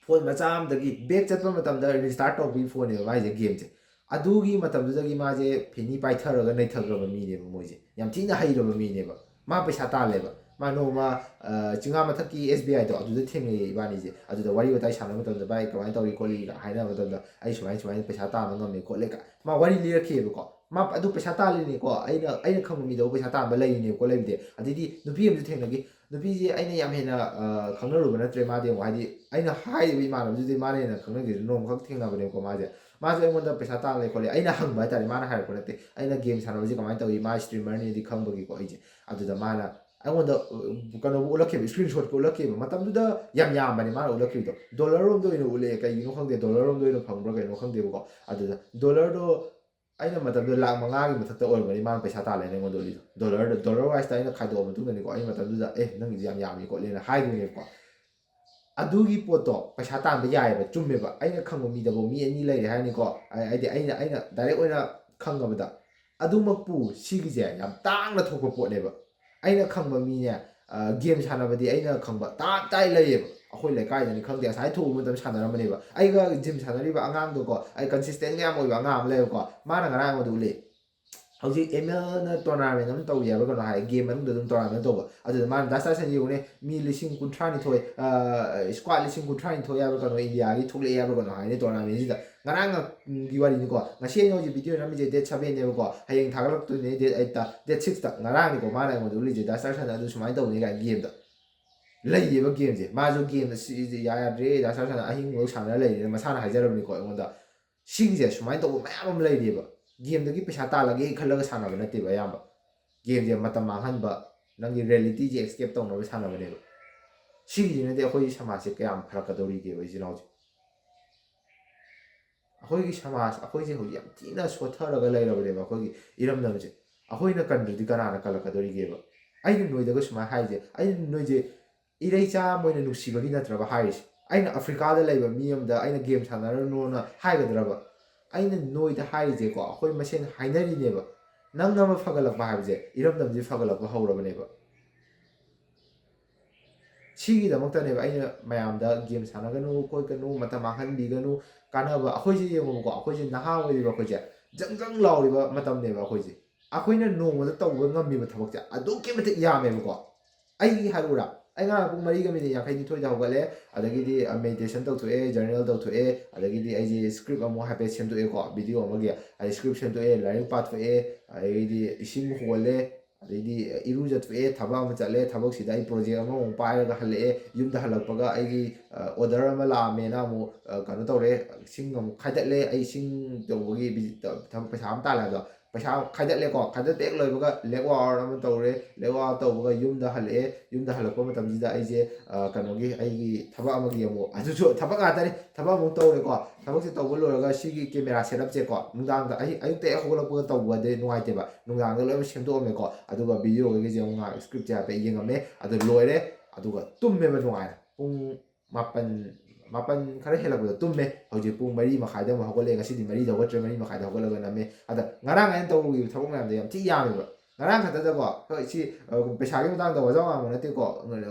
ꯐꯣꯟ ꯃꯆꯥ ꯑꯃꯗꯒꯤ ꯕꯦꯛ ꯆꯠꯄ ꯃꯇꯝꯗ ꯔꯤꯁꯇꯥꯔꯠ ꯇꯧꯕꯒꯤ ꯐꯣꯟꯅꯦꯕ ꯃꯥꯏꯁꯦ, ꯒꯦꯝꯁꯦ꯫ ꯑꯗꯨꯒꯤ ꯃꯇꯝꯗꯨꯗꯒꯤ ꯃꯥꯁꯦ ꯐꯦꯅꯤ ꯄꯥꯏꯊꯔꯒ ꯅꯩꯊꯈ꯭ꯔꯕ ꯃꯤꯅꯦꯕ ꯃꯣꯏꯁꯦ, ꯌꯥꯝ ꯊꯤꯅ ꯍꯩꯔꯕ ꯃꯤꯅꯦꯕ꯫ ꯃꯥ ꯄꯩꯁꯥ ꯇꯥꯜꯂꯦꯕ꯫ ꯃꯥ ꯅꯣꯡꯃ, ꯑ, ꯆꯤꯡꯉꯥ ꯃꯊꯛꯀꯤ ꯑꯦꯁ ꯕꯤ ꯑꯥꯏꯗꯣ, ꯑꯗꯨꯗ ꯊꯦꯡꯅꯩꯌꯦ ꯏꯕꯥꯅꯤꯁꯦ꯫ ꯑꯗꯨꯗ ꯋꯥꯔꯤ ꯋꯥꯇꯥꯏ ꯁꯥꯟꯅꯕ ꯃꯇꯝꯗ, "ꯚꯥꯏ, ꯀꯃꯥꯏꯅ ꯇꯧꯔꯤ ꯈꯣꯠꯂꯤꯒ" ꯍꯥꯏꯅꯕ ꯃꯇꯝꯗ, "ꯑꯩ ꯁꯨꯃꯥꯏꯅ ꯁꯨꯃꯥꯏꯅ ꯄꯩꯁꯥ ꯇꯥꯟꯕ ꯉꯝꯃꯦ ꯈꯣꯠꯂꯦ" ꯀ ꯃꯥ ꯋꯥꯔꯤ ꯂꯤꯔꯛꯈꯤꯑꯕꯀꯣ꯫ ꯃꯥ ꯑꯗꯨ ꯄꯩꯁꯥ ꯇꯥꯜꯂꯤꯅꯦꯀꯣ, ꯑꯩꯅ ꯑꯩꯅ ꯈꯪꯕ ꯃꯤꯗꯕꯨ ꯄꯩꯁꯥ ꯇꯥꯟꯕ ꯂꯩꯔꯤꯅꯦꯕꯀꯣ꯫ ꯂꯩꯕꯗꯤ ꯑꯗꯩꯗꯤ ꯅꯨꯄꯤ ꯑꯃꯁꯨ ꯊꯦꯡꯅꯈꯤ꯫ ꯅꯨꯄꯤꯁꯦ ꯑꯩꯅ ꯌꯥꯝ ꯍꯦꯟꯅ ꯑ, ꯈꯪꯅꯔꯨꯕ ꯅꯠꯇ꯭ꯔꯦ꯫ ꯃꯥꯗꯤ ꯑꯃꯨꯛ ꯍꯥꯏꯗꯤ ꯑꯩꯅ ꯍꯥꯏꯔꯤꯕ ꯏꯃꯥꯟꯅꯕꯗꯨꯗꯤ ꯃꯥꯅ ꯍꯦꯟꯅ ꯈꯪꯅꯈꯤꯗ꯭ꯔꯦ꯫ ꯅꯣꯡꯃꯈꯛ ꯊꯦꯡꯅꯕꯅꯦꯕꯀꯣ꯫ ꯃꯥꯁꯦ ꯃꯥꯁꯨ ꯑꯩꯉꯣꯟꯗ ꯄꯩꯁꯥ ꯇꯥꯜꯂꯦ ꯈꯣꯠꯂꯦ ꯑꯩꯅ ꯍꯪꯕ ꯍꯥꯏꯇꯥꯔꯦ꯫ ꯃꯥꯅ ꯍꯥꯏꯔꯛꯄ ꯅꯠꯇꯦ꯫ ꯑꯩꯅ ꯒꯦꯝ ꯁꯥꯟꯅꯕꯁꯤ ꯀꯃꯥꯏꯅ ꯇꯧꯏ, ꯃꯥ ꯏꯁꯇ꯭ꯔꯤꯃꯔꯅꯦꯗꯤ ꯈꯪꯕꯒꯤꯀꯣ꯫ ꯑꯩꯁꯦ ꯑꯗꯨꯗ ꯃꯥꯅ ꯑꯩꯉꯣꯟꯗ ꯎ, ꯀꯩꯅꯣꯕꯨ ꯎꯠꯂꯛꯈꯤꯕ, ꯏꯁꯀ꯭ꯔꯤꯟ ꯁꯣꯠꯀ ꯎꯠꯂꯛꯈꯤꯕ꯫ ꯃꯇꯝꯗꯨꯗ ꯌꯥꯝ ꯌꯥꯝꯕꯅꯦ ꯃꯥꯅ ꯎꯠꯂꯛꯈꯤꯕꯗꯣ꯫ ꯗꯣꯂꯔ ꯔꯣꯝꯗ ꯑꯣꯏꯅ ꯎꯠꯂꯛꯑꯦ, ꯀꯩꯒꯤꯅꯣ ꯈꯪꯗꯦ, ꯗꯣꯂꯔ ꯔꯣꯝꯗ ꯑꯣꯏꯅ ꯐꯪꯕ꯭ꯔꯥ ꯀꯩꯅꯣ ꯈꯪꯗꯦꯕꯀꯣ꯫ ꯑꯗꯨꯗ ꯗꯣꯂꯔꯗꯣ ꯑꯩꯅ ꯃꯇꯝꯗꯨꯗ ꯂꯥꯛ ꯃꯉꯥꯒꯤ ꯃꯊꯛꯇ ꯑꯣꯏꯔꯝꯒꯅꯤ ꯃꯥꯅ ꯄꯩꯁꯥ ꯇꯥꯜꯂꯦꯅ ꯑꯩꯉꯣꯟꯗ ꯎꯠꯂꯤꯗꯣ꯫ ꯗꯣꯂꯔꯗ ꯗꯣꯂꯔ ꯋꯥꯏꯁꯇ ꯑꯩꯅ ꯈꯥꯏꯗꯣꯛꯑ ꯃꯇꯨꯡꯗꯅꯤꯀꯣ꯫ ꯑꯩ ꯃꯇꯝꯗꯨꯗ ꯑꯦ ꯅꯪꯒꯤꯗꯤ ꯌꯥꯝ ꯌꯥꯝꯃꯤ ꯈꯣꯠꯂꯦꯅ ꯍꯥꯏꯗꯣꯏꯅꯦꯕꯀꯣ꯫ ꯑꯗꯨꯒꯤ ꯄꯣꯠꯇꯣ ꯄꯩꯁꯥ ꯇꯥꯟꯕ ꯌꯥꯏꯑꯕ, ꯆꯨꯝꯃꯦꯕ꯫ ꯑꯩꯅ ꯈꯪꯕ ꯃꯤꯗꯐꯧ ꯃꯤ ꯑꯅꯤ ꯂꯩꯔꯦ ꯍꯥꯏꯔꯅꯤꯀꯣ꯫ ꯑꯩ- ꯍꯥꯏꯗꯤ ꯑꯩꯅ ꯑꯩꯅ ꯗꯥꯏꯔꯦꯛ ꯑꯣꯏꯅ ꯈꯪꯉꯕꯗ꯫ ꯑꯗꯨꯃꯛꯄꯨ ꯁꯤꯒꯤꯁꯦ ꯌꯥꯝ ꯇꯥꯡꯅ ꯊꯣꯛꯄ ꯄꯣꯠꯅꯦꯕ꯫ ꯑꯩꯅ ꯈꯪꯕ ꯃꯤꯅꯦ, ꯒꯦꯝ ꯁꯥꯟꯅꯕꯗꯤ ꯑꯩꯅ ꯈꯪꯕ ꯇꯥꯞ ꯇꯥꯏ ꯂꯩꯌꯦꯕ꯫ ꯑꯩꯈꯣꯏ ꯂꯩꯀꯥꯏꯗꯅꯤ ꯈꯪꯗꯦ, ꯉꯁꯥꯏ ꯊꯣꯛꯎꯕ ꯃꯇꯝꯗ ꯁꯥꯟꯅꯔꯝꯕꯅꯦꯕ꯫ ꯑꯩꯒ ꯖꯤꯝ ꯁꯥꯟꯅꯔꯤꯕ ꯑꯉꯥꯡꯗꯣꯀꯣ, ꯑꯩ ꯀꯟꯁꯤꯁꯇꯦꯟꯒ ꯌꯥꯝ ꯑꯣꯏꯕ ꯑꯉꯥꯡ ꯑꯃ ꯂꯩꯌꯦꯕꯀꯣ꯫ ꯃꯥꯅ ꯉꯔꯥꯡ ꯑꯩꯉꯣꯟꯗ ꯎꯠꯂꯛꯑꯦ꯫ ꯍꯧꯖꯤꯛ ꯑꯦꯝ ꯑꯦꯜꯅ ꯇꯣꯔꯅꯥꯃꯦꯟ ꯑꯃ ꯇꯧꯔꯤ ꯍꯥꯏꯕ ꯀꯩꯅꯣ ꯍꯥꯏ, ꯒꯦꯝ ꯃꯅꯨꯡꯗ ꯑꯗꯨꯝ ꯇꯣꯔꯅꯥꯃꯦꯟ ꯇꯧꯕ꯫ ꯑꯗꯨꯗ ꯃꯥꯅ ꯗꯥꯁ ꯇꯥꯁꯟ ꯌꯦꯡꯉꯨꯅꯦ, ꯃꯤ ꯂꯤꯁꯤꯡ ꯀꯨꯟꯊ꯭ꯔꯥ ꯅꯤꯊꯣꯏ, ꯁ꯭ꯀ꯭ꯋꯥꯠ ꯂꯤꯁꯤꯡ ꯀꯨꯟꯊ꯭ꯔꯥ ꯅꯤꯊꯣꯏ ꯍꯥꯏꯕ ꯀꯩꯅꯣ ꯏꯟꯗꯤꯌꯥꯒꯤ ꯊꯣꯛꯂꯛꯑꯦ ꯍꯥꯏꯕ ꯀꯩꯅꯣ ꯍꯥꯏꯅꯦ ꯇꯣꯔꯅꯥꯃꯦꯟꯁꯤꯗ꯫ ꯉꯔꯥꯡꯒꯤ ꯋꯥꯔꯤꯅꯤꯀꯣ꯫ ꯉꯁꯤ ꯑꯩꯅ ꯍꯧꯖꯤꯛ ꯚꯤꯗꯤꯑꯣ ꯅꯝꯃꯤꯁꯦ ꯗꯦꯠ ꯁꯕꯦꯟꯅꯦꯕꯀꯣ꯫ ꯍꯌꯦꯡ ꯊꯥꯒꯠꯂꯛꯇꯣꯏꯅꯦ ꯗꯦꯠ ꯑꯩꯠꯇ꯫ ꯗꯦꯠ ꯁꯤꯛꯁꯇ꯫ ꯉꯔꯥꯡꯅꯤꯀꯣ ꯃꯥꯅ ꯑꯩꯉꯣꯟꯗ ꯎꯠꯂꯤꯁꯦ, ꯗꯥꯁ ꯇꯥꯁꯟ ꯑꯗꯨ ꯁꯨꯃꯥꯏꯅ ꯇꯧꯕꯅꯦ ꯀꯥꯏꯅ ꯒꯦꯝꯗ꯫ ꯂꯩꯌꯦꯕ ꯒꯦꯝꯁꯦ꯫ ꯃꯥꯁꯨ ꯒꯦꯝꯗ ꯁꯤꯁꯦ ꯌꯥ- ꯌꯥꯗ꯭ꯔꯦ, ꯗꯥꯁ ꯇꯥꯁꯟ ꯑꯍꯤꯡ ꯐꯥꯎ ꯁꯥꯟꯅꯔ ꯂꯩꯔꯦꯅ ꯃꯁꯥꯅ ꯍꯥꯏꯖꯔꯕꯅꯤꯀꯣ ꯑꯩꯉꯣꯟꯗ꯫ ꯁꯤꯒꯤꯁꯦ ꯁꯨꯃꯥꯏꯅ ꯇꯧꯕ ꯃꯌꯥꯝ ꯑꯃ ꯂꯩꯔꯤꯑꯕ꯫ ꯒꯦꯝꯗꯒꯤ ꯄꯩꯁꯥ ꯇꯥꯜꯂꯒꯦ ꯈꯜꯂꯒ ꯁꯥꯟꯅꯕ ꯅꯠꯇꯦꯕ ꯑꯌꯥꯝꯕ꯫ ꯒꯦꯝꯁꯦ ꯃꯇꯝ ꯃꯥꯡꯍꯟꯕ, ꯅꯪꯒꯤ ꯔꯤꯌꯦꯂꯤꯇꯤꯁꯦ ꯑꯦꯁꯀꯦꯞ ꯇꯧꯅꯕ ꯁꯥꯟꯅꯕꯅꯦꯕ꯫ ꯁꯤꯒꯤꯁꯤꯅꯗꯤ ꯑꯩꯈꯣꯏꯒꯤ ꯁꯃꯥꯖꯁꯦ ꯀꯌꯥꯝ ꯐꯔꯛꯀꯗꯧꯔꯤꯒꯦꯕ, ꯏꯆꯤꯜ ꯏꯅꯥꯎꯁꯦ? ꯑꯩꯈꯣꯏꯒꯤ ꯁꯃꯥꯖ, ꯑꯩꯈꯣꯏꯁꯦ ꯍꯧꯖꯤꯛ ꯌꯥꯝ ꯊꯤꯅ ꯁꯣꯠꯊꯔꯒ ꯂꯩꯔꯕꯅꯦꯕ, ꯑꯩꯈꯣꯏꯒꯤ ꯏꯔꯝꯗꯝꯁꯦ꯫ ꯑꯩꯈꯣꯏꯅ ꯀꯟꯗ꯭ꯔꯗꯤ ꯀꯅꯥꯅ ꯀꯜꯂꯛꯀꯗꯧꯔꯤꯒꯦꯕ? ꯑꯩꯅ ꯅꯣꯏꯗꯒ ꯁꯨꯃꯥꯏꯅ ꯍꯥꯏꯔꯤꯁꯦ, ꯑꯩꯅ ꯅꯣꯏꯁꯦ ꯏꯔꯩꯆꯥ ꯑꯃ ꯑꯣꯏꯅ ꯅꯨꯡꯁꯤꯕꯒꯤ ꯅꯠꯇ꯭ꯔꯕ ꯍꯥꯏꯔꯤꯁꯦ? ꯑꯩꯅ ꯑꯐ꯭ꯔꯤꯀꯥꯗ ꯂꯩꯕ ꯃꯤ ꯑꯃꯗ ꯑꯩꯅ ꯒꯦꯝ ꯁꯥꯟꯅꯔꯅꯣꯅ ꯍꯥꯏꯒꯗ꯭ꯔꯕ? ꯑꯩꯅ ꯅꯣꯏꯗ ꯍꯥꯏꯔꯤꯁꯦꯀꯣ, ꯑꯩꯈꯣꯏ ꯃꯁꯦꯟ ꯍꯥꯏꯅꯔꯤꯅꯦꯕ꯫ ꯅꯪ ꯑꯃ ꯐꯒꯠꯂꯛꯄ ꯍꯥꯏꯕꯁꯦ ꯏꯔꯝꯗꯝꯁꯦ ꯐꯒꯠꯂꯛꯄ ꯍꯧꯔꯕꯅꯦꯕ꯫ ꯁꯤꯒꯤꯗꯃꯛꯇꯅꯦꯕ ꯑꯩꯅ ꯃꯌꯥꯝꯗ ꯒꯦꯝ ꯁꯥꯟꯅꯒꯅꯨ ꯈꯣꯠꯀꯅꯨ, ꯃꯇꯝ ꯃꯥꯡꯍꯟꯕꯤꯒꯅꯨ꯫ ꯀꯥꯟꯅꯕ, ꯑꯩꯈꯣꯏꯁꯦ ꯌꯦꯡꯉꯣꯕꯀꯣ, ꯑꯩꯈꯣꯏꯁꯦ ꯅꯍꯥ ꯑꯣꯏꯔꯤꯕ, ꯑꯩꯈꯣꯏꯁꯦ ꯖꯪ ꯖꯪ ꯂꯥꯎꯔꯤꯕ ꯃꯇꯝꯅꯦꯕ꯫ ꯑꯩꯈꯣꯏꯁꯦ, ꯑꯩꯈꯣꯏꯅ ꯅꯣꯡꯃꯗ ꯇꯧꯕ ꯉꯝꯃꯤꯕ ꯊꯕꯛꯁꯦ ꯑꯗꯨꯛꯀꯤ ꯃꯇꯤꯛ ꯌꯥꯝꯃꯦꯕꯀꯣ꯫ ꯑꯩꯒꯤ ꯍꯥꯏꯔꯛꯎꯔꯥ? ꯑꯩ ꯉꯔꯥꯡ ꯄꯨꯡ ꯃꯔꯤꯒ ꯃꯤꯅꯤꯠ ꯌꯥꯡꯈꯩ ꯅꯤꯊꯣꯏꯗ ꯍꯧꯒꯠꯂꯦ꯫ ꯑꯗꯒꯤꯗꯤ meditation ꯇꯧꯊꯣꯛꯑꯦ, journal ꯇꯧꯊꯣꯛꯑꯦ, ꯑꯗꯒꯤꯗꯤ ꯑꯩꯁꯦ script ꯑꯃꯨꯛ ꯍꯥꯏꯐꯦꯠ ꯁꯦꯝꯗꯣꯛꯑꯦꯀꯣ, video ꯑꯃꯒꯤ꯫ ꯑꯗꯩ script ꯁꯦꯝꯗꯣꯛꯑꯦ, ꯂꯥꯏꯔꯤꯛ ꯄꯥꯊꯣꯛꯑꯦ, ꯑꯗꯩꯗꯤ ꯏꯁꯤꯡ ꯍꯣꯜꯂꯦ, ꯑꯗꯩꯗꯤ ꯏꯔꯨꯖꯊꯣꯛꯑꯦ, ꯊꯕꯛ ꯑꯃ ꯆꯠꯂꯦ꯫ ꯊꯕꯛꯁꯤꯗ ꯑꯩ project ꯑꯃꯃꯨꯛ ꯄꯥꯏꯔꯒ ꯍꯜꯂꯛꯑꯦ꯫ ꯌꯨꯝꯗ ꯍꯜꯂꯛꯄꯒ ꯑꯩꯒꯤ order ꯑꯃ ꯂꯥꯛꯑꯝꯃꯦꯅ ꯑꯃꯨꯛ ꯀꯩꯅꯣ ꯇꯧꯔꯦ, ꯏꯁꯤꯡ ꯑꯃꯨꯛ ꯈꯥꯏꯗꯠꯂꯦ꯫ ꯑꯩ ꯏꯁꯤꯡ ꯇꯧꯕꯒꯤ ꯊꯕꯛ ꯄꯩꯁꯥ ꯑꯃ ꯇꯥꯜꯂꯦ ꯍꯥꯏꯕꯗꯣ, ꯄꯩꯁꯥ ꯈꯥꯏꯗꯠꯂꯦꯀꯣ꯫ ꯈꯥꯏꯗꯠꯄ ꯍꯦꯛ ꯂꯣꯏꯕꯒ leg workout ꯑꯃ ꯇꯧꯔꯦ꯫ Leg workout ꯇꯧꯕꯒ ꯌꯨꯝꯗ ꯍꯜꯂꯛꯑꯦ꯫ ꯌꯨꯝꯗ ꯍꯜꯂꯛꯄ ꯃꯇꯝꯁꯤꯗ ꯑꯩꯁꯦ ꯀꯩꯅꯣꯒꯤ, ꯑꯩꯒꯤ ꯊꯕꯛ ꯑꯃꯒꯤ ꯑꯃꯨꯛ, ꯑꯗꯨꯁꯨ ꯊꯕꯛ ꯉꯥꯛꯇꯅꯤ, ꯊꯕꯛ ꯑꯃꯨꯛ ꯇꯧꯔꯦꯀꯣ꯫ ꯊꯕꯛꯁꯦ ꯇꯧꯕ ꯂꯣꯏꯔꯒ ꯁꯤꯒꯤ camera setup ꯁꯦꯀꯣ, ꯅꯨꯡꯗꯥꯡꯗ ꯑꯌꯨꯛ ꯑꯌꯨꯛꯇ ꯍꯦꯛ ꯍꯧꯒꯠꯂꯛꯄꯒ ꯇꯧꯕꯗꯤ ꯅꯨꯡꯉꯥꯏꯇꯦꯕ, ꯅꯨꯡꯗꯥꯡꯗ ꯂꯣꯏꯅ ꯁꯦꯝꯗꯣꯛꯑꯝꯃꯦꯀꯣ꯫ ꯑꯗꯨꯒ video ꯈꯩꯁꯦ ꯑꯃꯨꯛ ꯉꯥꯏꯍꯥꯛ script ꯁꯦ ꯍꯥꯏꯐꯦꯠ ꯌꯦꯡꯉꯝꯃꯦ꯫ ꯑꯗꯨ ꯂꯣꯏꯔꯦ꯫ ꯑꯗꯨꯒ ꯇꯨꯝꯃꯦꯕ ꯅꯨꯡꯉꯥꯏꯅ꯫ ꯄꯨꯡ ꯃꯥꯄꯟ, ꯃꯥꯄꯟ ꯈꯔ ꯍꯦꯜꯂꯛꯄꯗ ꯇꯨꯝꯃꯦ꯫ ꯍꯧꯖꯤꯛ ꯄꯨꯡ ꯃꯔꯤ ꯃꯈꯥꯏꯗ ꯑꯃꯨꯛ ꯍꯧꯒꯠꯂꯦ꯫ ꯉꯁꯤꯗꯤ ꯃꯔꯤꯗ ꯍꯧꯒꯠꯇ꯭ꯔꯦ, ꯃꯔꯤ ꯃꯈꯥꯏꯗ ꯍꯧꯒꯠꯂꯒ ꯅꯝꯃꯦ꯫ ꯑꯗ ꯉꯔꯥꯡ ꯑꯩꯅ ꯇꯧꯔꯨꯈꯤꯕ ꯊꯕꯛ ꯃꯌꯥꯝꯗꯣ ꯌꯥꯝ ꯊꯤ ꯌꯥꯝꯃꯦꯕ꯫ ꯉꯔꯥꯡ ꯈꯛꯇꯗꯀꯣ, ꯍꯣꯏ, ꯁꯤ ꯄꯩꯁꯥꯒꯤ ꯃꯇꯥꯡꯗ ꯋꯥꯖꯥꯎ ꯉꯥꯡꯕ ꯅꯠꯇꯦꯀꯣ꯫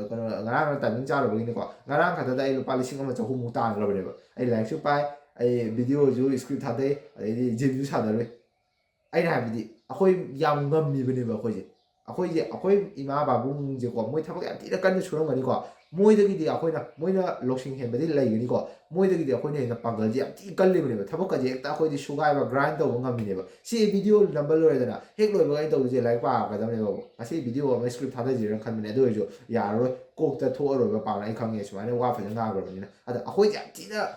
ꯀꯩꯅꯣ, ꯉꯔꯥꯡꯅ timing ꯆꯥꯔꯨꯕꯒꯤꯅꯤꯀꯣ꯫ ꯉꯔꯥꯡ ꯈꯛꯇꯗ ꯑꯩ ꯂꯨꯄꯥ ꯂꯤꯁꯤꯡ ꯑꯃ ꯆꯍꯨꯝꯃꯨꯛ ꯇꯥꯟꯈ꯭ꯔꯕꯅꯦꯕ꯫ ꯑꯩ ꯂꯥꯏꯔꯤꯛꯁꯨ ꯄꯥꯏ, ꯑꯩ video ꯁꯨ script ꯊꯥꯗꯩ, ꯑꯗꯩꯗꯤ gym ꯁꯨ ꯁꯥꯟꯅꯔꯨꯏ꯫ ꯑꯩꯅ ꯍꯥꯏꯕꯗꯤ, ꯑꯩꯈꯣꯏ ꯌꯥꯝ ꯉꯝꯃꯤꯕꯅꯦꯕ ꯑꯩꯈꯣꯏꯁꯦ꯫ ꯑꯩꯈꯣꯏꯁꯦ, ꯑꯩꯈꯣꯏ ꯏꯃꯥ ꯄꯥꯕꯨꯡꯁꯦꯀꯣ, ꯃꯣꯏ ꯊꯕꯛ ꯌꯥꯝ ꯊꯤꯅ ꯀꯟꯅ ꯁꯨꯔꯝꯒꯅꯤꯀꯣ꯫ ꯃꯣꯏꯗꯒꯤꯗꯤ ꯑꯩꯈꯣꯏꯅ, ꯃꯣꯏꯅ ꯂꯧꯁꯤꯡ ꯍꯦꯟꯕꯗꯤ ꯂꯩꯒꯅꯤꯀꯣ꯫ ꯃꯣꯏꯗꯒꯤꯗꯤ ꯑꯩꯈꯣꯏꯅ ꯍꯦꯟꯅ ꯄꯥꯡꯒꯜꯁꯦ ꯌꯥꯝ ꯊꯤꯅ ꯀꯜꯂꯤꯕꯅꯦꯕ꯫ ꯊꯕꯛꯀꯁꯦ ꯍꯦꯛꯇ ꯑꯩꯈꯣꯏꯗꯤ ꯁꯨꯒꯥꯏꯕ, grind ꯇꯧꯕ ꯉꯝꯃꯤꯅꯦꯕ꯫ ꯁꯤ video ꯅꯝꯕ ꯂꯣꯏꯔꯦꯗꯅ, ꯍꯦꯛ ꯂꯣꯏꯕꯒ ꯑꯩꯅ ꯇꯧꯗꯣꯏꯁꯦ ꯂꯥꯏꯔꯤꯛ ꯄꯥꯒꯗꯕꯅꯦꯕ꯫ ꯉꯁꯤ video ꯑꯃ script ꯊꯥꯗꯁꯤꯔꯅ ꯈꯟꯕꯅꯦ, ꯑꯗꯨ ꯑꯣꯏꯔꯁꯨ ꯌꯥꯔꯔꯣꯏ, ꯀꯣꯛꯇ ꯊꯣꯛꯑꯔꯣꯏꯕ ꯄꯥꯛꯅ꯫ ꯑꯩ ꯈꯪꯉꯦ, ꯁꯨꯃꯥꯏꯅ ꯋꯥ ꯐꯖꯅ ꯉꯥꯡꯈ꯭ꯔꯕꯅꯤꯅ꯫ ꯑꯗ ꯑꯩꯈꯣꯏꯗꯤ ꯌꯥꯝ ꯊꯤꯅ,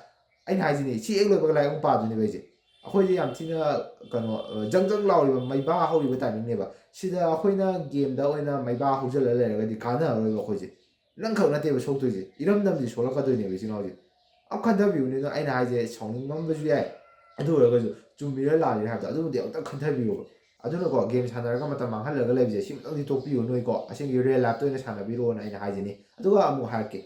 ꯑꯩꯅ ꯍꯥꯏꯁꯤꯅꯦ, ꯁꯤ ꯍꯦꯛ ꯂꯣꯏꯕꯒ ꯂꯥꯏꯔꯤꯛ ꯑꯃꯨꯛ ꯄꯥꯗꯣꯏꯅꯦꯕ ꯑꯩꯁꯦ꯫ ꯑꯩꯈꯣꯏꯁꯦ ꯌꯥꯝ ꯊꯤꯅ, ꯀꯩꯅꯣ, ꯖꯪ ꯖꯪ ꯂꯥꯎꯔꯤꯕ, ꯃꯩꯕꯥ ꯍꯧꯔꯤꯕ timing ꯅꯦꯕ꯫ ꯁꯤꯗ ꯑꯩꯈꯣꯏꯅ game ꯗ ꯑꯣꯏꯅ ꯃꯩꯕꯥ ꯍꯧꯖꯤꯜꯂ ꯂꯩꯔꯒꯗꯤ ꯀꯥꯟꯅꯔꯔꯣꯏꯕ ꯑꯩꯈꯣꯏꯁꯦ꯫ ꯅꯪꯈꯛ ꯅꯠꯇꯦꯕ ꯁꯣꯛꯇꯣꯏꯁꯦ, ꯏꯔꯝꯗꯝꯁꯤ ꯁꯣꯛꯂꯛꯀꯗꯣꯏꯅꯦꯕ, ꯏꯆꯤꯟ ꯏꯅꯥꯎꯁꯦ꯫ ꯑꯝ ꯈꯟꯊꯕꯤꯌꯨꯅꯦ꯫ ꯑꯗꯣ ꯑꯩꯅ ꯍꯥꯏꯁꯦ ꯁꯥꯎꯅꯤꯡꯉꯝꯕꯁꯨ ꯌꯥꯏ, ꯑꯗꯨ ꯑꯣꯏꯔꯒꯁꯨ ꯆꯨꯝꯃꯤꯔ ꯂꯥꯜꯂꯤꯔ ꯍꯥꯏꯕꯗꯣ ꯑꯗꯨꯕꯨꯗꯤ ꯑꯝꯇ ꯈꯟꯊꯕꯤꯌꯣꯕ꯫ ꯑꯗꯨꯅꯀꯣ, game ꯁꯥꯟꯅꯔꯒ ꯃꯇꯝ ꯃꯥꯡꯍꯜꯂꯒ ꯂꯩꯕꯁꯦ, ꯁꯤꯃꯇꯪꯗꯤ ꯇꯣꯛꯄꯤꯌꯨ ꯅꯣꯏꯀꯣ꯫ ꯑꯁꯦꯡꯒꯤ real life ꯇ ꯑꯣꯏꯅ ꯁꯥꯟꯅꯕꯤꯔꯣꯅ ꯑꯩꯅ ꯍꯥꯏꯖꯅꯤ꯫ ꯑꯗꯨꯒ ꯑꯃꯨꯛ ꯍꯥꯏꯔꯛꯀꯦ,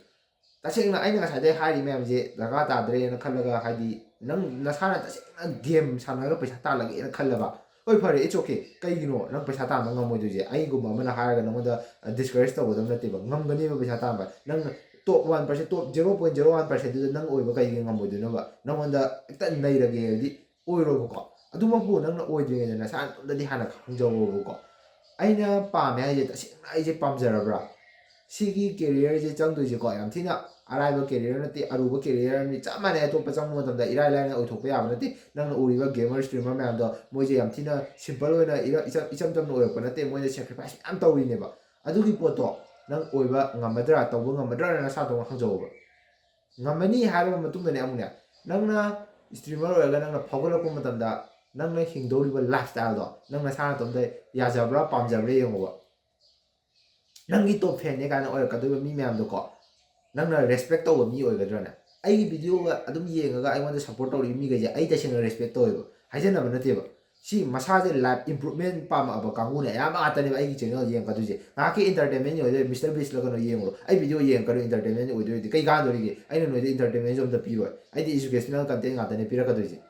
ꯇꯁꯦꯡꯅ ꯑꯩꯅ ꯉꯁꯥꯏꯗꯩ ꯍꯥꯏꯔꯤ ꯃꯌꯥꯝꯁꯦ ꯗꯔꯀꯥꯔ ꯇꯥꯗ꯭ꯔꯦꯅ ꯈꯜꯂꯒ, ꯍꯥꯏꯗꯤ ꯅꯪ ꯅꯁꯥꯅ ꯇꯁꯦꯡꯅ game ꯁꯥꯟꯅꯔꯒ ꯄꯩꯁꯥ ꯇꯥꯜꯂꯒꯦꯅ ꯈꯜꯂꯕ, ꯍꯣꯏ, ꯐꯔꯦ, it's okay꯫ ꯀꯩꯒꯤꯅꯣ ꯅꯪ ꯄꯩꯁꯥ ꯇꯥꯟꯕ ꯉꯝꯃꯣꯏꯗꯣꯏꯁꯦ? ꯑꯩꯒꯨꯝꯕ ꯑꯃꯅ ꯍꯥꯏꯔꯒ ꯅꯉꯣꯟꯗ discourage ꯇꯧꯒꯗꯕ ꯅꯠꯇꯦꯕ, ꯉꯝꯒꯅꯦꯕ ꯄꯩꯁꯥ ꯇꯥꯟꯕ꯫ ꯅꯪ top one percent, top zero point zero one percent ꯗꯨꯗ ꯅꯪ ꯑꯣꯏꯕ ꯀꯩꯒꯤ ꯉꯝꯃꯣꯏꯗꯣꯏꯅꯣꯕ? ꯅꯉꯣꯟꯗ ꯍꯦꯛꯇ ꯅꯩꯔꯒꯦ ꯍꯥꯏꯗꯤ ꯑꯣꯏꯔꯣꯏꯕꯀꯣ꯫ ꯑꯗꯨꯃꯛꯄꯨ ꯅꯪꯅ ꯑꯣꯏꯗ꯭ꯔꯤꯉꯩꯗ ꯅꯁꯥ ꯅꯇꯣꯝꯗꯗꯤ ꯍꯥꯟꯅ ꯈꯪꯖꯧꯑꯕꯀꯣ꯫ ꯑꯩꯅ ꯄꯥꯝꯃꯦ ꯍꯥꯏꯁꯦ ꯇꯁꯦꯡꯅ ꯑꯩꯁꯦ ꯄꯥꯝꯖꯔꯕ꯭ꯔꯥ? ꯁꯤꯒꯤ career ꯁꯦ ꯆꯪꯗꯣꯏꯁꯦꯀꯣ, ꯌꯥꯝ ꯊꯤꯅ ꯑꯔꯥꯏꯕ career ꯅꯠꯇꯦ, ꯑꯔꯨꯕ career ꯅꯤ꯫ ꯆꯞ ꯃꯥꯟꯅꯩ, ꯑꯇꯣꯞꯄ ꯆꯪꯕ ꯃꯇꯝꯗ ꯏꯔꯥꯏ ꯂꯥꯏꯅ ꯑꯣꯏꯊꯣꯛꯄ ꯌꯥꯕ ꯅꯠꯇꯦ꯫ ꯅꯪꯅ ꯎꯔꯤꯕ gamer streamer ꯃꯌꯥꯝꯗꯣ, ꯃꯣꯏꯁꯦ ꯌꯥꯝ ꯊꯤꯅ simple ꯑꯣꯏꯅ ꯏꯔ-, ꯏꯆꯝ, ꯏꯆꯝ ꯆꯝꯅ ꯑꯣꯏꯔꯛꯄ ꯅꯠꯇꯦ, ꯃꯣꯏꯅ sacrifice ꯃꯌꯥꯝ ꯇꯧꯔꯤꯅꯦꯕ꯫ ꯑꯗꯨꯒꯤ ꯄꯣꯠꯇꯣ ꯅꯪ ꯑꯣꯏꯕ ꯉꯝꯃꯗ꯭ꯔꯥ, ꯇꯧꯕ ꯉꯝꯃꯗ꯭ꯔꯥꯅ ꯅꯁꯥꯗꯣ ꯍꯪꯖꯧꯕ꯫ ꯉꯝꯃꯅꯤ ꯍꯥꯏꯔꯕ ꯃꯇꯨꯡꯗꯅꯦ ꯑꯃꯨꯛꯅꯦ, ꯅꯪꯅ streamer ꯑꯣꯏꯔꯒ ꯅꯪꯅ ꯐꯥꯎꯒꯠꯂꯛꯄ ꯃꯇꯝꯗ ꯅꯪꯅ ꯍꯤꯡꯗꯧꯔꯤꯕ lifestyle ꯗꯣ ꯅꯪ ꯅꯁꯥ ꯅꯇꯣꯝꯇ ꯌꯥꯖꯕ꯭ꯔꯥ, ꯄꯥꯝꯖꯕ꯭ꯔꯥ ꯌꯦꯡꯉꯣꯕ꯫ ꯅꯪꯒꯤ top fan ꯅꯦ ꯀꯥꯏꯅ ꯑꯣꯏꯔꯛꯀꯗꯣꯏꯕ ꯃꯤ ꯃꯌꯥꯝꯗꯣꯀꯣ, ꯅꯪꯅ respect ꯇꯧꯕ ꯃꯤ ꯑꯣꯏꯒꯗ꯭ꯔꯥꯅꯦ? ꯑꯩꯒꯤ video ꯒ ꯑꯗꯨꯝ ꯌꯦꯡꯉꯒ ꯑꯩꯉꯣꯟꯗ support ꯇꯧꯔꯤꯕ ꯃꯤꯈꯩꯁꯦ ꯑꯩ ꯇꯁꯦꯡꯅ respect ꯇꯧꯋꯦꯕ, ꯍꯥꯏꯖꯟꯅꯕ ꯅꯠꯇꯦꯕ꯫ ꯁꯤ ꯃꯁꯥꯁꯦ life improvement ꯄꯥꯝꯃꯛꯑꯕ ꯀꯥꯡꯕꯨꯅ ꯑꯌꯥꯝꯕ ꯉꯥꯛꯇꯅꯦꯕ ꯑꯩꯒꯤ channel ꯌꯦꯡꯉꯛꯀꯗꯣꯏꯁꯦ꯫ ꯉꯥꯏꯍꯥꯛꯀꯤ entertainment ꯑꯣꯏꯗꯣꯏ, Mister Beast ꯂ ꯀꯩꯅꯣ ꯌꯦꯡꯉꯨꯔꯣ, ꯑꯩ video ꯌꯦꯡꯉꯛꯀꯅꯨ, entertainment ꯑꯣꯏꯗꯣꯏꯗꯤ ꯀꯩ ꯀꯥꯟꯗꯣꯔꯤꯒꯦ? ꯑꯩꯅ ꯅꯣꯏꯗ entertainment ꯁꯨ ꯑꯝꯇ ꯄꯤꯔꯣꯏ, ꯑꯩꯗꯤ educational content ꯉꯥꯛꯇꯅꯦ ꯄꯤꯔꯛꯀꯗꯣꯏꯁꯦ꯫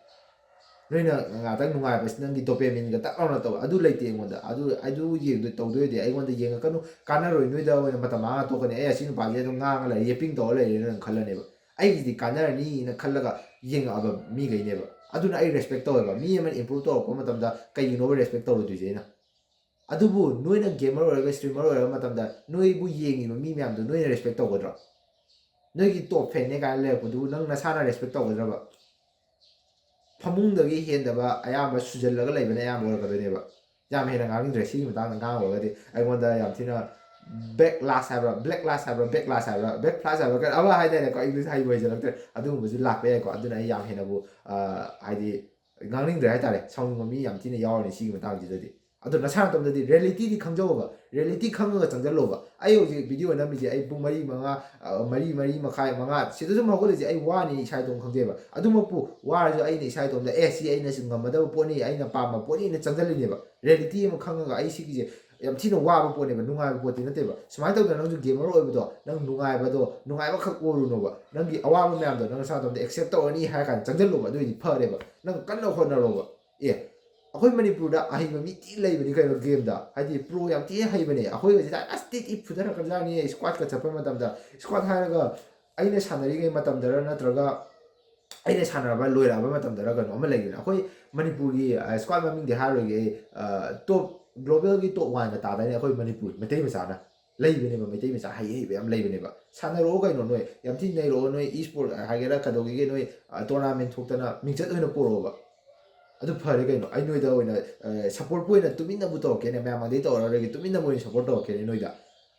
ꯅꯣꯏꯅ ꯉꯥꯛꯇꯪ ꯅꯨꯡꯉꯥꯏꯕꯁꯤ ꯅꯪꯒꯤ dopamine ꯒ ꯇꯛ ꯂꯥꯎꯅ ꯇꯧ, ꯑꯗꯨ ꯂꯩꯇꯦ ꯑꯩꯉꯣꯟꯗ꯫ ꯑꯗꯨ, ꯑꯗꯨ ꯌꯦꯡꯗꯣꯏ, ꯇꯧꯗꯣꯏꯗꯤ ꯑꯩꯉꯣꯟꯗ ꯌꯦꯡꯉꯛꯀꯅꯨ, ꯀꯥꯟꯅꯔꯣꯏ, ꯅꯣꯏꯗ ꯑꯣꯏꯅ ꯃꯇꯝ ꯃꯥꯡꯉ ꯇꯣꯛꯀꯅꯤ꯫ "ꯑꯦ, ꯑꯁꯤ ꯅꯨꯄꯥꯁꯦ ꯑꯗꯨꯝ ꯉꯥꯡꯉ ꯂꯩꯔꯦ, ꯌꯦꯞꯄꯤꯡ ꯇꯧꯔ ꯂꯩꯔꯦꯅ" ꯑꯗꯨꯝ ꯈꯜꯂꯅꯦꯕ꯫ ꯑꯩꯒꯤꯗꯤ ꯀꯥꯟꯅꯔꯅꯤꯅ ꯈꯜꯂꯒ ꯌꯦꯡꯉꯛꯑꯕ ꯃꯤꯈꯩꯅꯦꯕ꯫ ꯑꯗꯨꯅ ꯑꯩ respect ꯇꯧꯋꯦꯕ꯫ ꯃꯤ ꯑꯃꯅ improve ꯇꯧꯔꯛꯄ ꯃꯇꯝꯗ ꯀꯩꯒꯤꯅꯣꯕ respect ꯇꯧꯔꯣꯏꯗꯣꯏꯁꯦ ꯑꯩꯅ? ꯑꯗꯨꯕꯨ ꯅꯣꯏꯅ gamer ꯑꯣꯏꯔꯒ streamer ꯑꯣꯏꯔꯕ ꯃꯇꯝꯗ ꯅꯣꯏꯕꯨ ꯌꯦꯡꯉꯤꯕ ꯃꯤ ꯃꯌꯥꯝꯗꯣ ꯅꯣꯏꯅ respect ꯇꯧꯒꯗ꯭ꯔꯣ? ꯅꯣꯏꯒꯤ top fan ꯅꯦ ꯀꯥꯏꯅ ꯂꯩꯔꯛꯄꯗꯨꯕꯨ ꯅꯪ ꯅꯁꯥꯅ respect ꯇꯧꯒꯗ꯭ꯔꯕ? ꯐꯃꯨꯡꯗꯒꯤ ꯍꯦꯟꯗꯕ ꯑꯌꯥꯝꯕ ꯁꯨꯖꯜꯂꯒ ꯂꯩꯕꯅ ꯑꯌꯥꯝꯕ ꯑꯣꯏꯔꯛꯀꯗꯣꯏꯅꯦꯕ꯫ ꯌꯥꯝ ꯍꯦꯟꯅ ꯉꯥꯡꯅꯤꯡꯗ꯭ꯔꯦ ꯁꯤꯒꯤ ꯃꯇꯥꯡꯗ ꯉꯥꯡꯉꯨꯔꯒꯗꯤ꯫ ꯑꯩꯉꯣꯟꯗ ꯌꯥꯝ ꯊꯤꯅ backlash ꯍꯥꯏꯕ꯭ꯔꯥ, backlash ꯍꯥꯏꯕ꯭ꯔꯥ, backlash ꯍꯥꯏꯕ꯭ꯔꯥ, ꯀꯩ ꯑꯃ ꯍꯥꯏꯗꯥꯏꯅꯦꯀꯣ, English ꯍꯩꯕꯨ ꯍꯩꯖꯜꯂꯛꯇ꯭ꯔꯦ꯫ ꯑꯗꯨꯒꯨꯝꯕꯁꯨ ꯂꯥꯛꯄ ꯌꯥꯏꯀꯣ꯫ ꯑꯗꯨꯅ ꯑꯩ ꯌꯥꯝ ꯍꯦꯟꯅꯕꯨ, ꯑ, ꯍꯥꯏꯗꯤ, ꯉꯥꯡꯅꯤꯡꯗ꯭ꯔꯦ ꯍꯥꯏꯇꯥꯔꯦ꯫ ꯁꯥꯎꯅꯤꯡꯕ ꯃꯤ ꯌꯥꯝ ꯊꯤꯅ ꯌꯥꯎꯔꯅꯤ ꯁꯤꯒꯤ ꯃꯇꯥꯡꯁꯤꯗꯗꯤ꯫ ꯑꯗꯣ ꯅꯁꯥ ꯅꯇꯣꯝꯗꯗꯤ reality ꯗꯤ ꯈꯪꯖꯧꯕ, reality ꯈꯪꯉꯒ ꯆꯪꯁꯤꯜꯂꯣꯕ꯫ ꯑꯩ ꯍꯧꯖꯤꯛ video ꯅꯝꯃꯤꯁꯦ ꯑꯩ ꯄꯨꯡ ꯃꯔꯤ, ꯃꯉꯥ, ꯑ, ꯃꯔꯤ, ꯃꯔꯤ ꯃꯈꯥꯏ, ꯃꯉꯥ ꯁꯤꯗ ꯁꯨꯝ ꯍꯧꯒꯠꯂꯤꯁꯦ ꯑꯩ ꯋꯥꯅꯤ ꯏꯁꯥ ꯏꯇꯣꯝ ꯈꯪꯖꯩꯕ꯫ ꯑꯗꯨꯃꯛꯄꯨ ꯋꯥꯔꯁꯨ ꯑꯩꯅ ꯏꯁꯥ ꯏꯇꯣꯝꯗ, "ꯑꯦ, ꯁꯤ ꯑꯩꯅ ꯁꯤ ꯉꯝꯃꯗꯕ ꯄꯣꯠꯅꯤ, ꯑꯩꯅ ꯄꯥꯝꯕ ꯄꯣꯠꯅꯤꯅ" ꯆꯪꯁꯤꯜꯂꯤꯅꯦꯕ꯫ Reality ꯑꯃ ꯈꯪꯉꯒ ꯑꯩ ꯁꯤꯒꯤꯁꯦ ꯌꯥꯝ ꯊꯤꯅ ꯋꯥꯕ ꯄꯣꯠꯅꯦꯕ, ꯅꯨꯡꯉꯥꯏꯕ ꯄꯣꯠꯇꯤ ꯅꯠꯇꯦꯕ꯫ ꯁꯨꯃꯥꯏꯅ ꯇꯧꯗꯅ ꯅꯪꯁꯨ gamer ꯑꯣꯏꯕꯗꯣ, ꯅꯪ ꯅꯨꯡꯉꯥꯏꯕꯗꯣ, ꯅꯨꯡꯉꯥꯏꯕꯈꯛ ꯑꯣꯏꯔꯨꯅꯣꯕ꯫ ꯅꯪꯒꯤ ꯑꯋꯥꯕ ꯃꯌꯥꯝꯗꯣ ꯅꯪ ꯅꯁꯥ ꯅꯇꯣꯝꯗ accept ꯇꯧꯔꯅꯤ ꯍꯥꯏꯔ ꯀꯥꯟꯗ ꯆꯪꯁꯤꯜꯂꯣꯕ, ꯑꯗꯨꯑꯣꯏꯗꯤ ꯐꯔꯦꯕ꯫ ꯅꯪ ꯀꯟꯅ ꯍꯣꯠꯅꯔꯣꯕ꯫ ꯑꯦ, ꯑꯩꯈꯣꯏ ꯃꯅꯤꯄꯨꯔꯗ ꯑꯍꯩꯕ ꯃꯤ ꯊꯤ ꯂꯩꯕꯅꯤ ꯀꯩꯅꯣ game ꯗ, ꯍꯥꯏꯗꯤ pro ꯌꯥꯝ ꯊꯤ ꯍꯩꯕꯅꯦ꯫ ꯑꯩꯈꯣꯏ ꯍꯧꯖꯤꯛ ꯑꯁ ꯊꯤ ꯊꯤ ꯐꯨꯊꯔꯛꯈ꯭ꯔꯖꯥꯠꯅꯤ squad ꯀ ꯆꯠꯄ ꯃꯇꯝꯗ꯫ Squad ꯍꯥꯏꯔꯒ ꯑꯩꯅ ꯁꯥꯟꯅꯔꯤꯉꯩ ꯃꯇꯝꯗꯔ ꯅꯠꯇ꯭ꯔꯒ ꯑꯩꯅ ꯁꯥꯟꯅꯔꯕ ꯂꯣꯏꯔꯛꯑꯕ ꯃꯇꯝꯗꯔ ꯀꯩꯅꯣ ꯑꯃ ꯂꯩꯕꯅꯦ꯫ ꯑꯩꯈꯣꯏ ꯃꯅꯤꯄꯨꯔꯒꯤ, ꯑ, squad ꯃꯃꯤꯡꯗꯤ ꯍꯥꯏꯔꯣꯏꯒꯦ ꯑꯩ, ꯑ, top, global ꯒꯤ top one ꯒ ꯇꯥꯗꯥꯏꯅꯦ ꯑꯩꯈꯣꯏ ꯃꯅꯤꯄꯨꯔ ꯃꯩꯇꯩ ꯃꯆꯥꯅ꯫ ꯂꯩꯕꯅꯦꯕ, ꯃꯩꯇꯩ ꯃꯆꯥ ꯍꯩ ꯍꯩꯕ ꯌꯥꯝ ꯂꯩꯕꯅꯦꯕ꯫ ꯁꯥꯟꯅꯔꯛꯑꯣ ꯀꯩꯅꯣ ꯅꯣꯏ, ꯌꯥꯝ ꯊꯤꯅ ꯅꯩꯔꯛꯑꯣ ꯅꯣꯏ, esport ꯍꯥꯏꯒꯦꯔꯥ ꯀꯩꯗꯧꯒꯦꯒꯦ ꯅꯣꯏ, tournament ꯊꯣꯛꯇꯅ ꯃꯤꯡꯆꯠ ꯑꯣꯏꯅ ꯄꯨꯔꯛꯑꯣꯕ꯫ ꯑꯗꯨ ꯐꯔꯦ ꯀꯩꯅꯣ, ꯑꯩ ꯅꯣꯏꯗ ꯑꯣꯏꯅ supportꯄꯨ ꯑꯣꯏꯅ ꯇꯨꯃꯤꯟꯅꯕꯨ ꯇꯧꯔꯛꯀꯦꯅꯦ, ꯃꯌꯥꯝ ꯃꯥꯡꯗꯩ ꯇꯧꯔꯛꯑꯔꯣꯏꯒꯦ, ꯇꯨꯃꯤꯟꯅꯕꯨ ꯑꯣꯏꯅ support ꯇꯧꯔꯛꯀꯦꯅꯦ ꯅꯣꯏꯗ꯫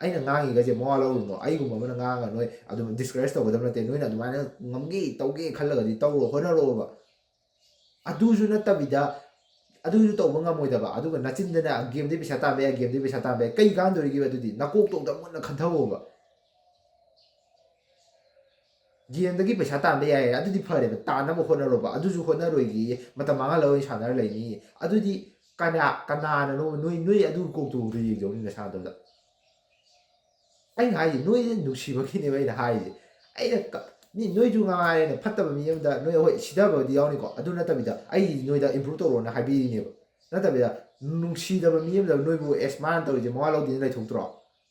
ꯑꯩꯅ ꯉꯥꯡꯉꯤꯒꯁꯦ ꯃꯋꯥ ꯂꯧꯔꯨꯅꯣ, ꯑꯩꯒꯨꯝꯕ ꯑꯃꯅ ꯉꯥꯡꯉꯒ ꯅꯣꯏ ꯑꯗꯨꯝ discourage ꯇꯧꯒꯗꯕ ꯅꯠꯇꯦ, ꯅꯣꯏꯅ ꯑꯗꯨꯃꯥꯏꯅ ꯉꯝꯒꯦ ꯇꯧꯒꯦ ꯈꯜꯂꯒꯗꯤ ꯇꯧꯔꯣ, ꯍꯣꯠꯅꯔꯛꯑꯣꯕ꯫ ꯑꯗꯨꯁꯨ ꯅꯠꯇꯕꯤꯗ, ꯑꯗꯨꯁꯨ ꯇꯧꯕ ꯉꯝꯃꯣꯏꯗꯕ, ꯑꯗꯨꯒ ꯅꯆꯤꯟꯗꯅ gameꯗꯩ ꯄꯩꯁꯥ ꯇꯥꯟꯕ ꯌꯥꯏ, gameꯗꯩ ꯄꯩꯁꯥ ꯇꯥꯟꯕ ꯌꯥꯏ, ꯀꯩ ꯀꯥꯟꯗꯣꯔꯤꯒꯦꯕ? ꯑꯗꯨꯗꯤ ꯅꯀꯣꯛꯇꯣ ꯑꯝꯇ ꯃꯨꯟꯅ ꯈꯟꯊꯧꯑꯣꯕ꯫ Gameꯗꯒꯤ ꯄꯩꯁꯥ ꯇꯥꯟꯕ ꯌꯥꯏ, ꯑꯗꯨꯗꯤ ꯐꯔꯦꯕ, ꯇꯥꯟꯅꯕ ꯍꯣꯠꯅꯔꯣꯕ꯫ ꯑꯗꯨꯁꯨ ꯍꯣꯠꯅꯔꯣꯏꯒꯦ, ꯃꯇꯝ ꯃꯥꯡꯍꯜꯂꯒ ꯑꯣꯏꯅ ꯁꯥꯟꯅꯔ ꯂꯩꯅꯤ꯫ ꯑꯗꯨꯗꯤ ꯀꯅꯥ ꯀꯅꯥꯅꯅꯣ ꯅꯣꯏ ꯅꯣꯏ ꯑꯗꯨ ꯀꯣꯛꯇꯨꯕꯨꯗ ꯌꯦꯡꯖꯧꯅꯤ ꯅꯁꯥꯗꯨꯗ꯫ ꯑꯩꯅ ꯍꯥꯏꯁꯦ ꯅꯣꯏꯁꯦ ꯅꯨꯡꯁꯤꯕꯒꯤꯅꯦꯕ ꯑꯩꯅ ꯍꯥꯏꯁꯦ꯫ ꯑꯩꯅ ꯀ- ꯃꯤ ꯅꯣꯏꯁꯨ ꯉꯥꯏꯔꯦꯅ ꯐꯠꯇꯕ ꯃꯤ ꯑꯃꯗ ꯅꯣꯏ ꯍꯣꯏ ꯁꯤꯊꯕꯗꯤ ꯌꯥꯎꯅꯤꯀꯣ, ꯑꯗꯨ ꯅꯠꯇꯕꯤꯗ ꯑꯩ ꯅꯣꯏꯗ improve ꯇꯧꯔꯣꯅ ꯍꯥꯏꯕꯤꯔꯤꯅꯦꯕ꯫ ꯅꯠꯇꯕꯤꯗ ꯅꯨꯡꯁꯤꯗꯕ ꯃꯤ ꯑꯃꯗ ꯅꯣꯏꯕꯨ ꯑꯦꯁ ꯃꯥꯅ ꯇꯧꯔꯤꯁꯦ ꯃꯋꯥ ꯂꯧꯗꯦꯅ ꯂꯩꯊꯣꯛꯇ꯭ꯔꯣ?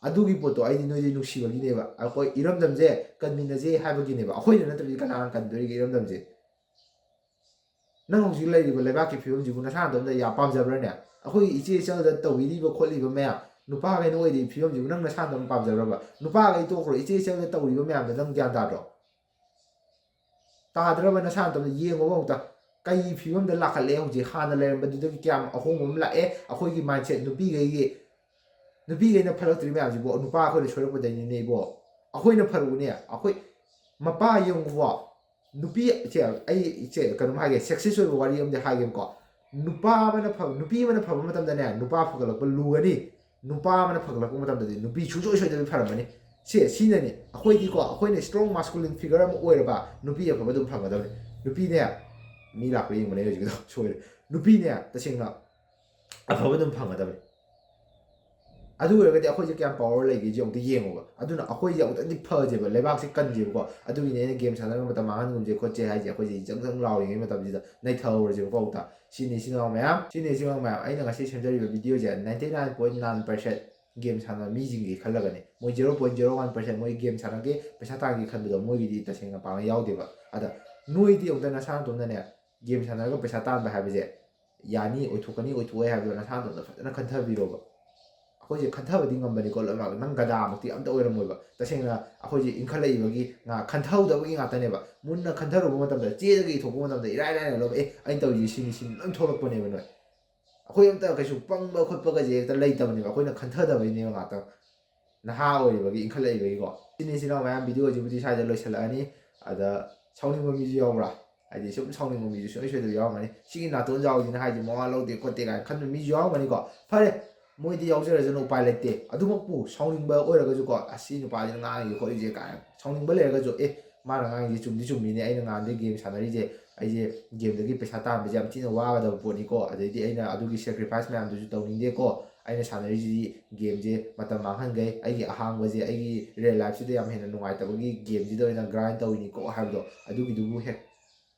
ꯑꯗꯨꯒꯤ ꯄꯣꯠꯇꯣ ꯑꯩꯗꯤ ꯅꯣꯏꯗꯤ ꯅꯨꯡꯁꯤꯕꯒꯤꯅꯦꯕ, ꯑꯩꯈꯣꯏ ꯏꯔꯝꯗꯝꯁꯦ ꯀꯟꯃꯤꯟꯅꯁꯦ ꯍꯥꯏꯕꯒꯤꯅꯦꯕ꯫ ꯑꯩꯈꯣꯏꯅ ꯅꯠꯇ꯭ꯔꯗꯤ ꯀꯅꯥꯅ ꯀꯟꯗꯣꯔꯤꯒꯦ ꯏꯔꯝꯗꯝꯁꯦ? ꯅꯪ ꯍꯧꯖꯤꯛ ꯂꯩꯔꯤꯕ ꯂꯩꯕꯥꯛꯀꯤ ꯐꯤꯕꯝꯁꯤꯕꯨ ꯅꯁꯥꯅꯇꯣꯝꯇ ꯌꯥꯝ ꯄꯥꯝꯖꯕ꯭ꯔꯅꯦ? ꯑꯩꯈꯣꯏꯒꯤ ꯏꯆꯦ ꯏꯆꯜꯗ ꯇꯧꯕꯤꯔꯤꯕ ꯈꯣꯠꯂꯤꯕ ꯃꯌꯥꯝ, ꯅꯨꯄꯥꯈꯩꯅ ꯑꯣꯏꯔꯤꯕ ꯐꯤꯕꯝꯁꯤꯕꯨ ꯅꯪ ꯅꯁꯥꯅꯇꯣꯝ ꯄꯥꯝꯖꯕ꯭ꯔꯕ? ꯅꯨꯄꯥꯈꯩ ꯇꯣꯛꯈ꯭ꯔꯣ, ꯏꯆꯦ ꯏꯆꯜꯗ ꯇꯧꯔꯤꯕ ꯃꯌꯥꯝꯗꯣ ꯅꯪ ꯒ꯭ꯌꯥꯟ ꯇꯥꯗ꯭ꯔꯣ? ꯇꯥꯗ꯭ꯔꯕ? ꯅꯁꯥꯅꯇꯣꯝꯇ ꯌꯦꯡꯉꯣꯕ ꯑꯃꯨꯛꯇ꯫ ꯀꯩ ꯐꯤꯕꯝꯗ ꯂꯥꯛꯈꯠꯂꯦ ꯍꯧꯖꯤꯛ? ꯍꯥꯟꯅ ꯂꯩꯔꯝꯕꯗꯨꯗꯒꯤ ꯀꯌꯥꯝ ꯑꯍꯣꯡꯕ ꯑꯃ ꯂꯥꯛꯑꯦ? ꯑꯩꯈꯣꯏꯒꯤ mindset, ꯅꯨꯄꯤꯈꯩꯒꯤ, ꯅꯨꯄꯤꯈꯩꯅ ꯐꯠꯂꯛꯇ꯭ꯔꯤ ꯃꯌꯥꯝꯁꯤꯕꯨ ꯅꯨꯄꯥ ꯑꯩꯈꯣꯏꯅ ꯁꯣꯏꯔꯛꯄꯗꯩꯅꯤꯅꯦ ꯏꯕꯣ꯫ ꯑꯩꯈꯣꯏꯅ ꯐꯔꯛꯎꯅꯦ꯫ ꯑꯩꯈꯣꯏ ꯃꯄꯥ ꯌꯦꯡꯉꯨꯕꯣ, ꯅꯨꯄꯤ ꯏꯆꯦ, ꯑꯩ ꯏꯆꯦ ꯀꯩꯅꯣꯝ ꯍꯥꯏꯒꯦ, success ꯑꯣꯏꯕ ꯋꯥꯔꯤ ꯑꯃꯗꯤ ꯍꯥꯏꯒꯦꯕꯀꯣ꯫ ꯅꯨꯄꯥ ꯑꯃꯅ ꯐꯕ, ꯅꯨꯄꯤ ꯑꯃꯅ ꯐꯕ ꯃꯇꯝꯗꯅꯦ ꯅꯨꯄꯥ ꯐꯒꯠꯂꯛꯄ ꯂꯨꯒꯅꯤ꯫ ꯅꯨꯄꯥ ꯑꯃꯅ ꯐꯒꯠꯂꯛꯄ ꯃꯇꯝꯗꯗꯤ ꯅꯨꯄꯤ ꯁꯨꯡꯁꯣꯏ ꯁꯣꯏꯗꯕꯤ ꯐꯔꯝꯃꯅꯤ꯫ ꯁꯦ, ꯁꯤꯅꯅꯦ ꯑꯩꯈꯣꯏꯗꯤꯀꯣ, ꯑꯩꯈꯣꯏꯅ strong masculine figure ꯑꯃ ꯑꯣꯏꯔꯕ ꯅꯨꯄꯤ ꯑꯐꯕ ꯑꯗꯨꯝ ꯐꯪꯒꯗꯕꯅꯤ꯫ ꯅꯨꯄꯤꯅꯦ, ꯃꯤ ꯂꯥꯛꯄ ꯌꯦꯡꯕꯅꯦ ꯍꯧꯖꯤꯛꯀꯤꯗꯣ, ꯁꯣꯏꯔꯦ꯫ ꯅꯨꯄꯤꯅꯦ, ꯇꯁꯦꯡꯅ ꯑꯐꯕ ꯑꯗꯨꯝ ꯐꯪꯒꯗꯕꯅꯤ꯫ ꯑꯗꯨ ꯑꯣꯏꯔꯒꯗꯤ ꯑꯩꯈꯣꯏꯁꯦ ꯀꯌꯥꯝ power ꯂꯩꯒꯦꯁꯦ ꯑꯃꯨꯛꯇ ꯌꯦꯡꯉꯣꯕ꯫ ꯑꯗꯨꯅ ꯑꯩꯈꯣꯏꯁꯦ ꯑꯃꯨꯛꯇꯪꯗꯤ ꯐꯁꯦꯕ, ꯂꯩꯕꯥꯛꯁꯦ ꯀꯟꯁꯦꯕꯀꯣ꯫ ꯑꯗꯨꯒꯤꯅꯦ ꯑꯩꯅ game ꯁꯥꯟꯅꯔꯒ ꯃꯇꯝ ꯃꯥꯡꯍꯟꯒꯨꯝꯁꯦ ꯈꯣꯠꯁꯦ ꯍꯥꯏꯁꯦ꯫ ꯑꯩꯈꯣꯏꯁꯦ ꯏꯆꯪ ꯆꯪ ꯂꯥꯎꯔꯤꯉꯩ ꯃꯇꯝꯁꯤꯗ ꯅꯩꯊꯍꯧꯔꯁꯦꯕꯀꯣ ꯑꯃꯨꯛꯇ꯫ ꯁꯤꯅꯤ, ꯏꯆꯤꯟ ꯏꯅꯥꯎ ꯃꯌꯥꯝ, ꯁꯤꯅꯤ, ꯏꯆꯤꯟ ꯏꯅꯥꯎ ꯃꯌꯥꯝ, ꯑꯩꯅ ꯉꯁꯤ ꯁꯦꯝꯖꯔꯤꯕ videoꯁꯦ ninety nine point nine percent game ꯁꯥꯟꯅꯕ ꯃꯤꯁꯤꯡꯒꯤ ꯈꯜꯂꯒꯅꯤ꯫ ꯃꯣꯏ zero point zero one percent ꯃꯣꯏ game ꯁꯥꯟꯅꯒꯦ, ꯄꯩꯁꯥ ꯇꯥꯟꯒꯦ ꯈꯟꯕꯗꯣ ꯃꯣꯏꯒꯤꯗꯤ ꯇꯁꯦꯡꯅ ꯄꯥꯛꯅ ꯌꯥꯎꯗꯦꯕ꯫ ꯑꯗ ꯅꯣꯏꯗꯤ ꯑꯃꯨꯛꯇ ꯅꯁꯥ ꯅꯇꯣꯝꯗꯅꯦ game ꯁꯥꯟꯅꯔꯒ ꯄꯩꯁꯥ ꯇꯥꯟꯕ ꯍꯥꯏꯕꯁꯦ ꯌꯥꯅꯤ, ꯑꯣꯏꯊꯣꯛꯀꯅꯤ, ꯑꯣꯏꯊꯣꯛꯑꯣꯏ ꯍꯥꯏꯕꯗꯣ ꯅꯁꯥ ꯅꯇꯣꯝꯗ ꯐꯖꯅ ꯈꯟꯊꯕꯤꯔꯣꯕ꯫ ꯑꯩꯈꯣꯏꯁꯦ ꯈꯟꯊꯕꯗꯤ ꯉꯝꯕꯅꯤꯀꯣ ꯂꯣꯏꯅꯃꯛ꯫ ꯅꯪ ꯒꯙꯥꯃꯛꯇꯤ ꯑꯝꯇ ꯑꯣꯏꯔꯝꯃꯣꯏꯕ꯫ ꯇꯁꯦꯡꯅ ꯑꯩꯈꯣꯏꯁꯦ ꯏꯟꯈꯠꯂꯛꯏꯕꯒꯤ ꯉꯥ ꯈꯟꯊꯍꯧꯗꯕꯒꯤ ꯉꯥꯛꯇꯅꯦꯕ꯫ ꯃꯨꯟꯅ ꯈꯟꯊꯔꯨꯕ ꯃꯇꯝꯗ, ꯆꯦꯗꯒꯤ ꯏꯊꯣꯛꯄ ꯃꯇꯝꯗ ꯏꯔꯥꯏ ꯂꯥꯏꯅ ꯂꯧꯕ, "ꯑꯦ, ꯑꯩꯅ ꯇꯧꯔꯤꯁꯦ ꯁꯤꯅꯤ, ꯁꯤꯅꯤ" ꯂꯣꯏ ꯊꯣꯛꯂꯛꯄꯅꯦꯕ ꯅꯣꯏ꯫ ꯑꯩꯈꯣꯏ ꯑꯝꯇ ꯀꯩꯁꯨ ꯄꯪꯕ ꯈꯣꯠꯄꯒꯁꯦ ꯍꯦꯛꯇ ꯂꯩꯇꯕꯅꯦꯕ, ꯑꯩꯈꯣꯏꯅ ꯈꯟꯊꯗꯕꯩꯅꯦꯕ ꯉꯥꯛꯇꯪ꯫ ꯅꯍꯥ ꯑꯣꯏꯔꯤꯕꯒꯤ, ꯏꯟꯈꯠꯂꯛꯏꯕꯒꯤꯀꯣ꯫ ꯁꯤꯅꯤ ꯏꯆꯤꯟ ꯏꯅꯥꯎ ꯃꯌꯥꯝ, ꯚꯤꯗꯤꯑꯣꯁꯤꯕꯨꯗꯤ ꯁ꯭ꯋꯥꯏꯗ ꯂꯣꯏꯁꯤꯜꯂꯛꯑꯅꯤ꯫ ꯑꯗ ꯁꯥꯎꯅꯤꯡꯕ ꯃꯤꯁꯨ ꯌꯥꯎꯕ꯭ꯔꯥ? ꯍꯥꯏꯗꯤ ꯁꯨꯝ ꯁꯥꯎꯅꯤꯡꯕ ꯃꯤꯁꯨ ꯁꯨꯡꯁꯣꯏ ꯁꯣꯏꯗꯕ ꯌꯥꯎꯔꯝꯒꯅꯤ꯫ "ꯁꯤꯒꯤ ꯅꯥꯇꯣꯟ ꯖꯥꯎꯁꯤꯅ ꯍꯥꯏꯁꯦ ꯃꯋꯥ ꯂꯧꯗꯦ ꯈꯣꯠꯇꯦ" ꯀꯥꯏꯅ ꯈꯟꯕ ꯃꯤꯁꯨ ꯌꯥꯎꯔꯝꯒꯅꯤꯀꯣ꯫ ꯐꯔꯦ, ꯃꯣꯏꯗꯤ ꯌꯥꯎꯖꯔꯁꯅꯨ, ꯎꯄꯥꯏ ꯂꯩꯇꯦ꯫ ꯑꯗꯨꯃꯛꯄꯨ ꯁꯥꯎꯅꯤꯡꯕ ꯑꯣꯏꯔꯒꯁꯨꯀꯣ, "ꯑꯁ, ꯁꯤ ꯅꯨꯄꯥꯁꯤꯅ ꯉꯥꯡꯉꯤꯁꯦ ꯈꯣꯠꯂꯤꯁꯦ" ꯀꯥꯏꯅ ꯁꯥꯎꯅꯤꯡꯕ ꯂꯩꯔꯒꯁꯨ, "ꯑꯦ, ꯃꯥꯅ ꯉꯥꯡꯉꯤꯁꯦ ꯆꯨꯝꯗꯤ ꯆꯨꯝꯃꯤꯅꯦ, ꯑꯩꯅ ꯉꯥꯟꯗꯩ ꯒꯦꯝ ꯁꯥꯟꯅꯔꯤꯁꯦ, ꯑꯩꯁꯦ ꯒꯦꯝꯗꯒꯤ ꯄꯩꯁꯥ ꯇꯥꯟꯕꯁꯦ ꯌꯥꯝ ꯊꯤꯅ ꯋꯥꯒꯗꯕ ꯄꯣꯠꯅꯤꯀꯣ, ꯑꯗꯩꯗꯤ ꯑꯩꯅ ꯑꯗꯨꯒꯤ ꯁꯦꯀ꯭ꯔꯤꯐꯥꯏꯁ ꯃꯌꯥꯝꯗꯨꯁꯨ ꯇꯧꯅꯤꯡꯗꯦꯀꯣ, ꯑꯩꯅ ꯁꯥꯟꯅꯔꯤꯁꯤꯗꯤ ꯒꯦꯝꯁꯦ ꯃꯇꯝ ꯃꯥꯡꯍꯟꯈꯩ, ꯑꯩꯒꯤ ꯑꯍꯥꯡꯕꯁꯦ ꯑꯩꯒꯤ ꯔꯤꯌꯦꯜ ꯂꯥꯏꯐꯁꯤꯗ ꯌꯥꯝ ꯍꯦꯟꯅ ꯅꯨꯡꯉꯥꯏꯇꯕꯒꯤ ꯒꯦꯝꯁꯤꯗ ꯑꯣꯏꯅ ꯒ꯭ꯔꯥꯏꯟ ꯇꯧꯔꯤꯅꯤꯀꯣ" ꯍꯥꯏꯕꯗꯣ, ꯑꯗꯨꯒꯤꯗꯨꯕꯨ ꯍꯦꯛ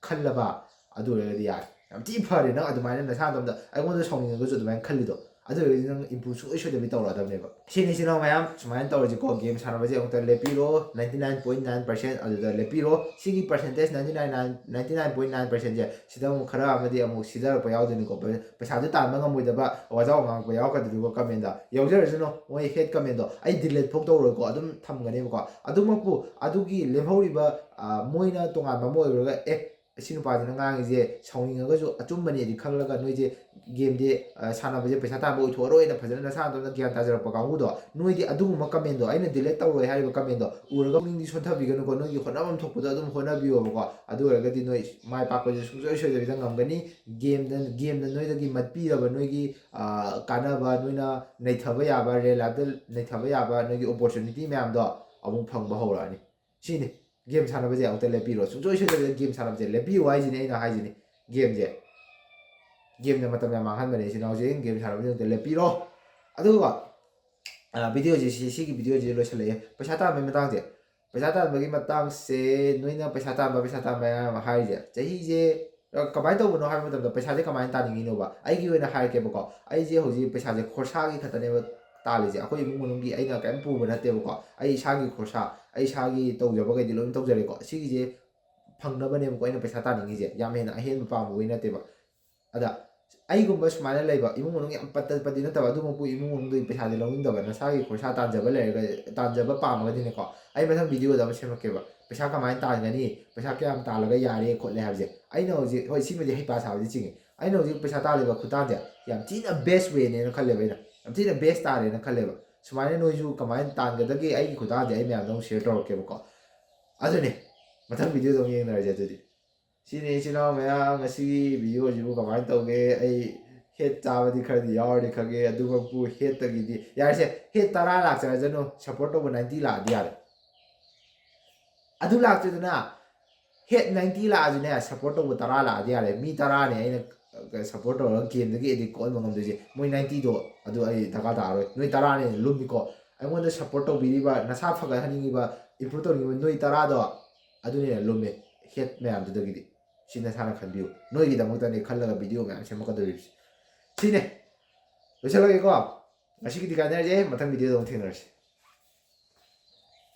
ꯈꯜꯂꯕ, ꯑꯗꯨ ꯑꯣꯏꯔꯒꯗꯤ ꯌꯥꯔꯦ꯫ ꯌꯥꯝ ꯊꯤ ꯐꯔꯦ ꯅꯪ ꯑꯗꯨꯃꯥꯏꯅ ꯅꯁꯥ ꯅꯇꯣꯝꯇ ꯑꯩꯉꯣꯟꯗ ꯁꯥꯎꯅꯤꯡꯉꯒꯁꯨ ꯑꯗꯨꯃꯥꯏꯅ ꯈꯜꯂꯤꯗꯣ꯫ ꯑꯗꯨ ꯑꯣꯏꯔꯒꯗꯤ ꯅꯪ ꯏꯝꯄ꯭ꯔꯨꯚ ꯁꯨꯡꯁꯣꯏ ꯁꯣꯏꯗꯕꯤ ꯇꯧꯔꯛꯑꯗꯕꯅꯦꯕ꯫ ꯁꯤꯅꯤ ꯏꯆꯤꯟ ꯏꯅꯥꯎ ꯃꯌꯥꯝ, ꯁꯨꯃꯥꯏꯅ ꯇꯧꯔꯁꯤꯀꯣ, ꯒꯦꯝ ꯁꯥꯟꯅꯕꯁꯦ ꯑꯃꯨꯛꯇ ꯂꯦꯞꯄꯤꯔꯣ, ninety nine point nine percent ꯑꯗꯨꯗ ꯂꯦꯞꯄꯤꯔꯣ꯫ ꯁꯤꯒꯤ percentage ninety nine, ninety nine point nine percentꯁꯦ, ꯁꯤꯗ ꯑꯃꯨꯛ ꯈꯔ ꯑꯃꯗꯤ ꯑꯃꯨꯛ ꯁꯤꯊꯔꯛꯄ ꯌꯥꯎꯗꯣꯏꯅꯤꯀꯣ꯫ ꯄꯩ-, ꯄꯩꯁꯥꯁꯨ ꯇꯥꯟꯕ ꯉꯝꯃꯣꯏꯗꯕ ꯋꯥꯖꯥꯎ ꯉꯥꯡꯉꯛꯄ ꯌꯥꯎꯔꯛꯀꯗꯣꯏꯅꯤꯀꯣ ꯀꯃꯦꯟꯗ꯫ ꯌꯥꯎꯖꯔꯁꯅꯨ, ꯃꯣꯏ ꯍꯦꯠ ꯀꯃꯦꯟꯗꯣ ꯑꯩ ꯗꯤꯂꯤꯠ ꯐꯥꯎ ꯇꯧꯔꯣꯏꯀꯣ, ꯑꯗꯨꯝ ꯊꯝꯒꯅꯦꯕꯀꯣ꯫ ꯑꯗꯨꯃꯛꯄꯨ ꯑꯗꯨꯒꯤ ꯂꯦꯝꯍꯧꯔꯤꯕ, ꯑ, ꯃꯣꯏꯅ ꯇꯣꯉꯥꯟꯕ ꯑꯃ ꯑꯣꯏꯔꯒ, "ꯑꯦ, ꯑꯁꯤ ꯅꯨꯄꯥꯁꯤꯅ ꯉꯥꯡꯉꯤꯁꯦ ꯁꯥꯎꯅꯤꯡꯉꯒꯁꯨ ꯑꯆꯨꯝꯕꯅꯦꯗꯤ ꯈꯜꯂꯒ ꯅꯣꯏꯁꯦ ꯒꯦꯝꯁꯦ, ꯑ, ꯁꯥꯟꯅꯕꯁꯦ ꯄꯩꯁꯥ ꯇꯥꯟꯕ ꯑꯣꯏꯊꯣꯛꯑꯔꯣꯏꯅ ꯐꯖꯅ ꯅꯁꯥ ꯅꯇꯣꯝꯇ ꯒ꯭ꯌꯥꯟ ꯇꯥꯖꯔꯛꯄ ꯀꯥꯡꯕꯨꯗꯣ", ꯅꯣꯏꯗꯤ ꯑꯗꯨꯒꯨꯝꯕ ꯀꯃꯦꯟꯗꯣ, ꯑꯩꯅ ꯗꯤꯂꯤꯠ ꯇꯧꯔꯣꯏ ꯍꯥꯏꯔꯤꯕ ꯀꯃꯦꯟꯗꯣ ꯎꯔꯒ ꯄꯨꯛꯅꯤꯡꯗꯤ ꯁꯣꯟꯊꯕꯤꯒꯅꯨꯀꯣ꯫ ꯅꯣꯏꯒꯤ ꯍꯣꯠꯅꯐꯝ ꯊꯣꯛꯄꯗꯣ ꯑꯗꯨꯝ ꯍꯣꯠꯅꯕꯤꯌꯣꯕꯀꯣ꯫ ꯑꯗꯨ ꯑꯣꯏꯔꯒꯗꯤ ꯅꯣꯏ ꯃꯥꯏ ꯄꯥꯛꯄꯁꯦ ꯁꯨꯡꯁꯣꯏ ꯁꯣꯏꯗꯕꯤꯗ ꯉꯝꯒꯅꯤ꯫ ꯒꯦꯝꯗ, ꯒꯦꯝꯅ ꯅꯣꯏꯗꯒꯤ ꯃꯠꯄꯤꯔꯕ ꯅꯣꯏꯒꯤ, ꯑ, ꯀꯥꯟꯅꯕ, ꯅꯣꯏꯅ ꯅꯩꯊꯕ ꯌꯥꯕ, ꯔꯤꯌꯦꯜ ꯂꯥꯏꯐꯇ ꯅꯩꯊꯕ ꯌꯥꯕ ꯅꯣꯏꯒꯤ ꯑꯣꯄꯣꯔꯆꯨꯅꯤꯇꯤ ꯃꯌꯥꯝꯗꯣ ꯑꯃꯨꯛ ꯐꯪꯕ ꯍꯧꯔꯛꯑꯅꯤ꯫ ꯁꯤꯅꯤ꯫ ꯒꯦꯝ ꯁꯥꯟꯅꯕꯁꯦ ꯑꯃꯨꯛꯇ ꯂꯦꯞꯄꯤꯔꯣ꯫ ꯁꯨꯡꯁꯣꯏ ꯁꯣꯏꯗꯕꯤꯗ ꯒꯦꯝ ꯁꯥꯟꯅꯕꯁꯦ ꯂꯦꯞꯄꯤꯌꯨ ꯍꯥꯏꯁꯤꯅꯤ ꯑꯩꯅ ꯍꯥꯏꯁꯤꯅꯤ꯫ ꯒꯦꯝꯁꯦ, ꯒꯦꯝꯅ ꯃꯇꯝ ꯌꯥꯝ ꯃꯥꯡꯍꯟꯕꯅꯦ, ꯏꯆꯤꯟ ꯏꯅꯥꯎꯁꯦ꯫ ꯒꯦꯝ ꯁꯥꯟꯅꯕꯁꯦ ꯑꯃꯨꯛꯇ ꯂꯦꯞꯄꯤꯔꯣ꯫ ꯑꯗꯨꯒ, ꯑ, ꯚꯤꯗꯤꯑꯣꯁꯦ ꯁꯤ, ꯁꯤꯒꯤ ꯚꯤꯗꯤꯑꯣꯁꯦ ꯂꯣꯏꯁꯤꯜꯂꯛꯑꯦ꯫ ꯄꯩꯁꯥ ꯇꯥꯟꯕꯒꯤ ꯃꯇꯥꯡꯁꯦ, ꯄꯩꯁꯥ ꯇꯥꯟꯕꯒꯤ ꯃꯇꯥꯡꯁꯦ, ꯅꯣꯏꯅ ꯄꯩꯁꯥ ꯇꯥꯟꯕ, ꯄꯩꯁꯥ ꯇꯥꯟꯕ ꯍꯥꯏꯅ ꯍꯥꯏꯔꯤꯁꯦ, ꯆꯍꯤꯁꯦ, ꯑ, ꯀꯃꯥꯏꯅ ꯇꯧꯕꯅꯣ ꯍꯥꯏꯕ ꯃꯇꯝꯗ, ꯄꯩꯁꯥꯁꯦ ꯀꯃꯥꯏꯅ ꯇꯥꯅꯤꯡꯉꯤꯅꯣꯕ? ꯑꯩꯒꯤ ꯑꯣꯏꯅ ꯍꯥꯏꯔꯛꯀꯦꯕꯀꯣ, ꯑꯩꯁꯦ ꯍꯧꯖꯤꯛ ꯄꯩꯁꯥꯁꯦ ꯈꯣꯔꯁꯥꯒꯤ ꯈꯛꯇꯅꯦꯕ ꯇꯥꯜꯂꯤꯁꯦ꯫ ꯑꯩꯈꯣꯏ ꯏꯃꯨꯡ ꯃꯅꯨꯡꯒꯤ ꯑꯩꯅ ꯀꯔꯤꯝ ꯄꯨꯕ ꯅꯠꯇꯦꯕꯀꯣ꯫ ꯑꯩ ꯏꯁꯥꯒꯤ ꯈꯣꯔꯁꯥ, ꯑꯩ ꯏꯁꯥꯒꯤ ꯇꯧꯖꯕꯈꯩꯗꯤ ꯂꯣꯏꯅ ꯇꯧꯖꯔꯦꯀꯣ꯫ ꯁꯤꯒꯤꯁꯦ ꯐꯪꯅꯕꯅꯦꯕꯀꯣ ꯑꯩꯅ ꯄꯩꯁꯥ ꯇꯥꯅꯤꯡꯉꯤꯁꯦ, ꯌꯥꯝ ꯍꯦꯟꯅ ꯑꯍꯦꯟꯕ ꯄꯥꯝꯕꯈꯩ ꯅꯠꯇꯦꯕ꯫ ꯑꯗ ꯑꯩꯒꯨꯝꯕ ꯁꯨꯃꯥꯏꯅ ꯂꯩꯕ, ꯏꯃꯨꯡ ꯃꯅꯨꯡ ꯌꯥꯝ ꯄꯠꯇ ꯄꯠꯇꯤ ꯅꯠꯇꯕ, ꯑꯗꯨꯃꯛꯄꯨ ꯏꯃꯨꯡ ꯃꯅꯨꯡꯗꯒꯤ ꯄꯩꯁꯥꯗꯤ ꯂꯧꯅꯤꯡꯗꯕ, ꯅꯁꯥꯒꯤ ꯈꯣꯔꯁꯥ ꯇꯥꯟꯖꯕ ꯂꯩꯔꯒ, ꯇꯥꯟꯖꯕ ꯄꯥꯝꯃꯒꯗꯤꯅꯦꯀꯣ, ꯑꯩ ꯃꯊꯪ ꯚꯤꯗꯤꯑꯣꯗ ꯑꯃ ꯁꯦꯝꯃꯛꯀꯦꯕ, ꯄꯩꯁꯥ ꯀꯃꯥꯏꯅ ꯇꯥꯟꯒꯅꯤ, ꯄꯩꯁꯥ ꯀꯌꯥꯝ ꯇꯥꯜꯂꯒ ꯌꯥꯔꯦ ꯈꯣꯠꯂꯦ ꯍꯥꯏꯕꯁꯦ꯫ ꯑꯩꯅ ꯍꯧꯖꯤꯛ, ꯍꯣꯏ, ꯁꯤꯃꯗꯤ ꯍꯩꯄꯥ ꯁꯥꯕꯗꯤ ꯆꯤꯡꯉꯤ, ꯑꯩꯅ ꯍꯧꯖꯤꯛ ꯄꯩꯁꯥ ꯇꯥꯜꯂꯤꯕ ꯈꯨꯇꯥꯟꯁꯦ ꯌꯥꯝ ꯊꯤꯅ ꯕꯦꯁ ꯋꯦꯅꯦꯅ ꯈꯜꯂꯦꯕ, ꯑꯩꯅ ꯌꯥꯝ ꯊꯤꯅ ꯕꯦꯁ ꯇꯥꯔꯦꯅ ꯈꯜꯂꯦꯕ꯫ ꯁꯨꯃꯥꯏꯅ ꯅꯣꯏꯁꯨ ꯀꯃꯥꯏꯅ ꯇꯥꯟꯒꯗꯒꯦ, ꯑꯩꯒꯤ ꯈꯨꯇꯥꯟꯁꯦ ꯑꯩ ꯃꯌꯥꯝꯗ ꯑꯃꯨꯛ ꯁꯤꯌꯔ ꯇꯧꯔꯛꯀꯦꯕꯀꯣ꯫ ꯑꯗꯨꯅꯦ, ꯃꯊꯪ ꯚꯤꯗꯤꯑꯣꯗ ꯑꯃꯨꯛ ꯌꯦꯡꯅꯔꯁꯦ꯫ ꯑꯗꯨꯗꯤ ꯁꯤꯅꯤ, ꯏꯆꯤꯜ ꯏꯅꯥꯎ ꯃꯌꯥꯝ, ꯉꯁꯤꯒꯤ ꯚꯤꯗꯤꯑꯣꯁꯤꯕꯨ ꯀꯃꯥꯏꯅ ꯇꯧꯒꯦ? ꯑꯩ ꯍꯦꯠ ꯆꯥꯕꯗꯤ ꯈꯔꯗꯤ ꯌꯥꯎꯔꯅꯤ ꯈꯪꯉꯦ, ꯑꯗꯨꯃꯛꯄꯨ ꯍꯦꯠꯇꯒꯤꯗꯤ ꯌꯥꯔꯦꯁꯦ, ꯍꯦꯠ ꯇꯔꯥ ꯂꯥꯛꯆꯔꯖꯅꯨ, ꯁꯞꯄꯣꯔꯠ ꯇꯧꯕ ꯅꯥꯏꯟꯇꯤ ꯂꯥꯛꯑꯗꯤ ꯌꯥꯔꯦ꯫ ꯑꯗꯨ ꯂꯥꯛꯇ꯭ꯔꯦꯗꯅ, ꯍꯦꯠ ꯅꯥꯏꯟꯇꯤ ꯂꯥꯛꯑꯁꯨꯅꯦ, ꯁꯞꯄꯣꯔꯠ ꯇꯧꯕ ꯇꯔꯥ ꯂꯥꯛꯑꯗꯤ ꯌꯥꯔꯦ꯫ ꯃꯤ ꯇꯔꯥꯅꯦ ꯑꯩꯅ ꯁꯞꯄꯣꯔꯠ ꯇꯧꯔꯒ ꯒꯦꯝꯗꯒꯤ ꯑꯦꯗꯤꯛ ꯑꯣꯟꯕ ꯉꯝꯗꯣꯏꯁꯦ, ꯃꯣꯏ ꯅꯥꯏꯟꯇꯤꯗꯣ ꯑꯗꯨ ꯑꯩ ꯗꯔꯀꯥꯔ ꯇꯥꯔꯔꯣꯏ꯫ ꯅꯣꯏ ꯇꯔꯥꯅꯦ ꯂꯨꯝꯃꯤꯀꯣ꯫ ꯑꯩꯉꯣꯟꯗ ꯁꯞꯄꯣꯔꯠ ꯇꯧꯕꯤꯔꯤꯕ, ꯅꯁꯥ ꯐꯒꯠꯍꯟꯅꯤꯡꯉꯤꯕ, ꯏꯝꯄ꯭ꯔꯨꯞ ꯇꯧꯅꯤꯡꯉꯤꯕ ꯅꯣꯏ ꯇꯔꯥꯗꯣ, ꯑꯗꯨꯅꯦ ꯂꯨꯝꯃꯦ ꯍꯦꯠ ꯃꯌꯥꯝꯗꯨꯗꯒꯤꯗꯤ꯫ ꯁꯤ ꯅꯁꯥꯅ ꯈꯟꯕꯤꯌꯨ, ꯅꯣꯏꯒꯤꯗꯃꯛꯇꯅꯦ ꯈꯜꯂꯒ ꯚꯤꯗꯤꯑꯣ ꯃꯌꯥꯝ ꯁꯦꯝꯃꯛꯀꯗꯧꯔꯤꯕꯁꯤ꯫ ꯁꯤꯅꯦ, ꯂꯣꯏꯁꯤꯜꯂꯒꯦꯀꯣ꯫ ꯉꯁꯤꯒꯤꯗꯤ ꯀꯥꯏꯅꯔꯁꯦ, ꯃꯊꯪ ꯚꯤꯗꯤꯑꯣꯗ ꯑꯃꯨꯛ ꯊꯦꯡꯅꯔꯁꯤ꯫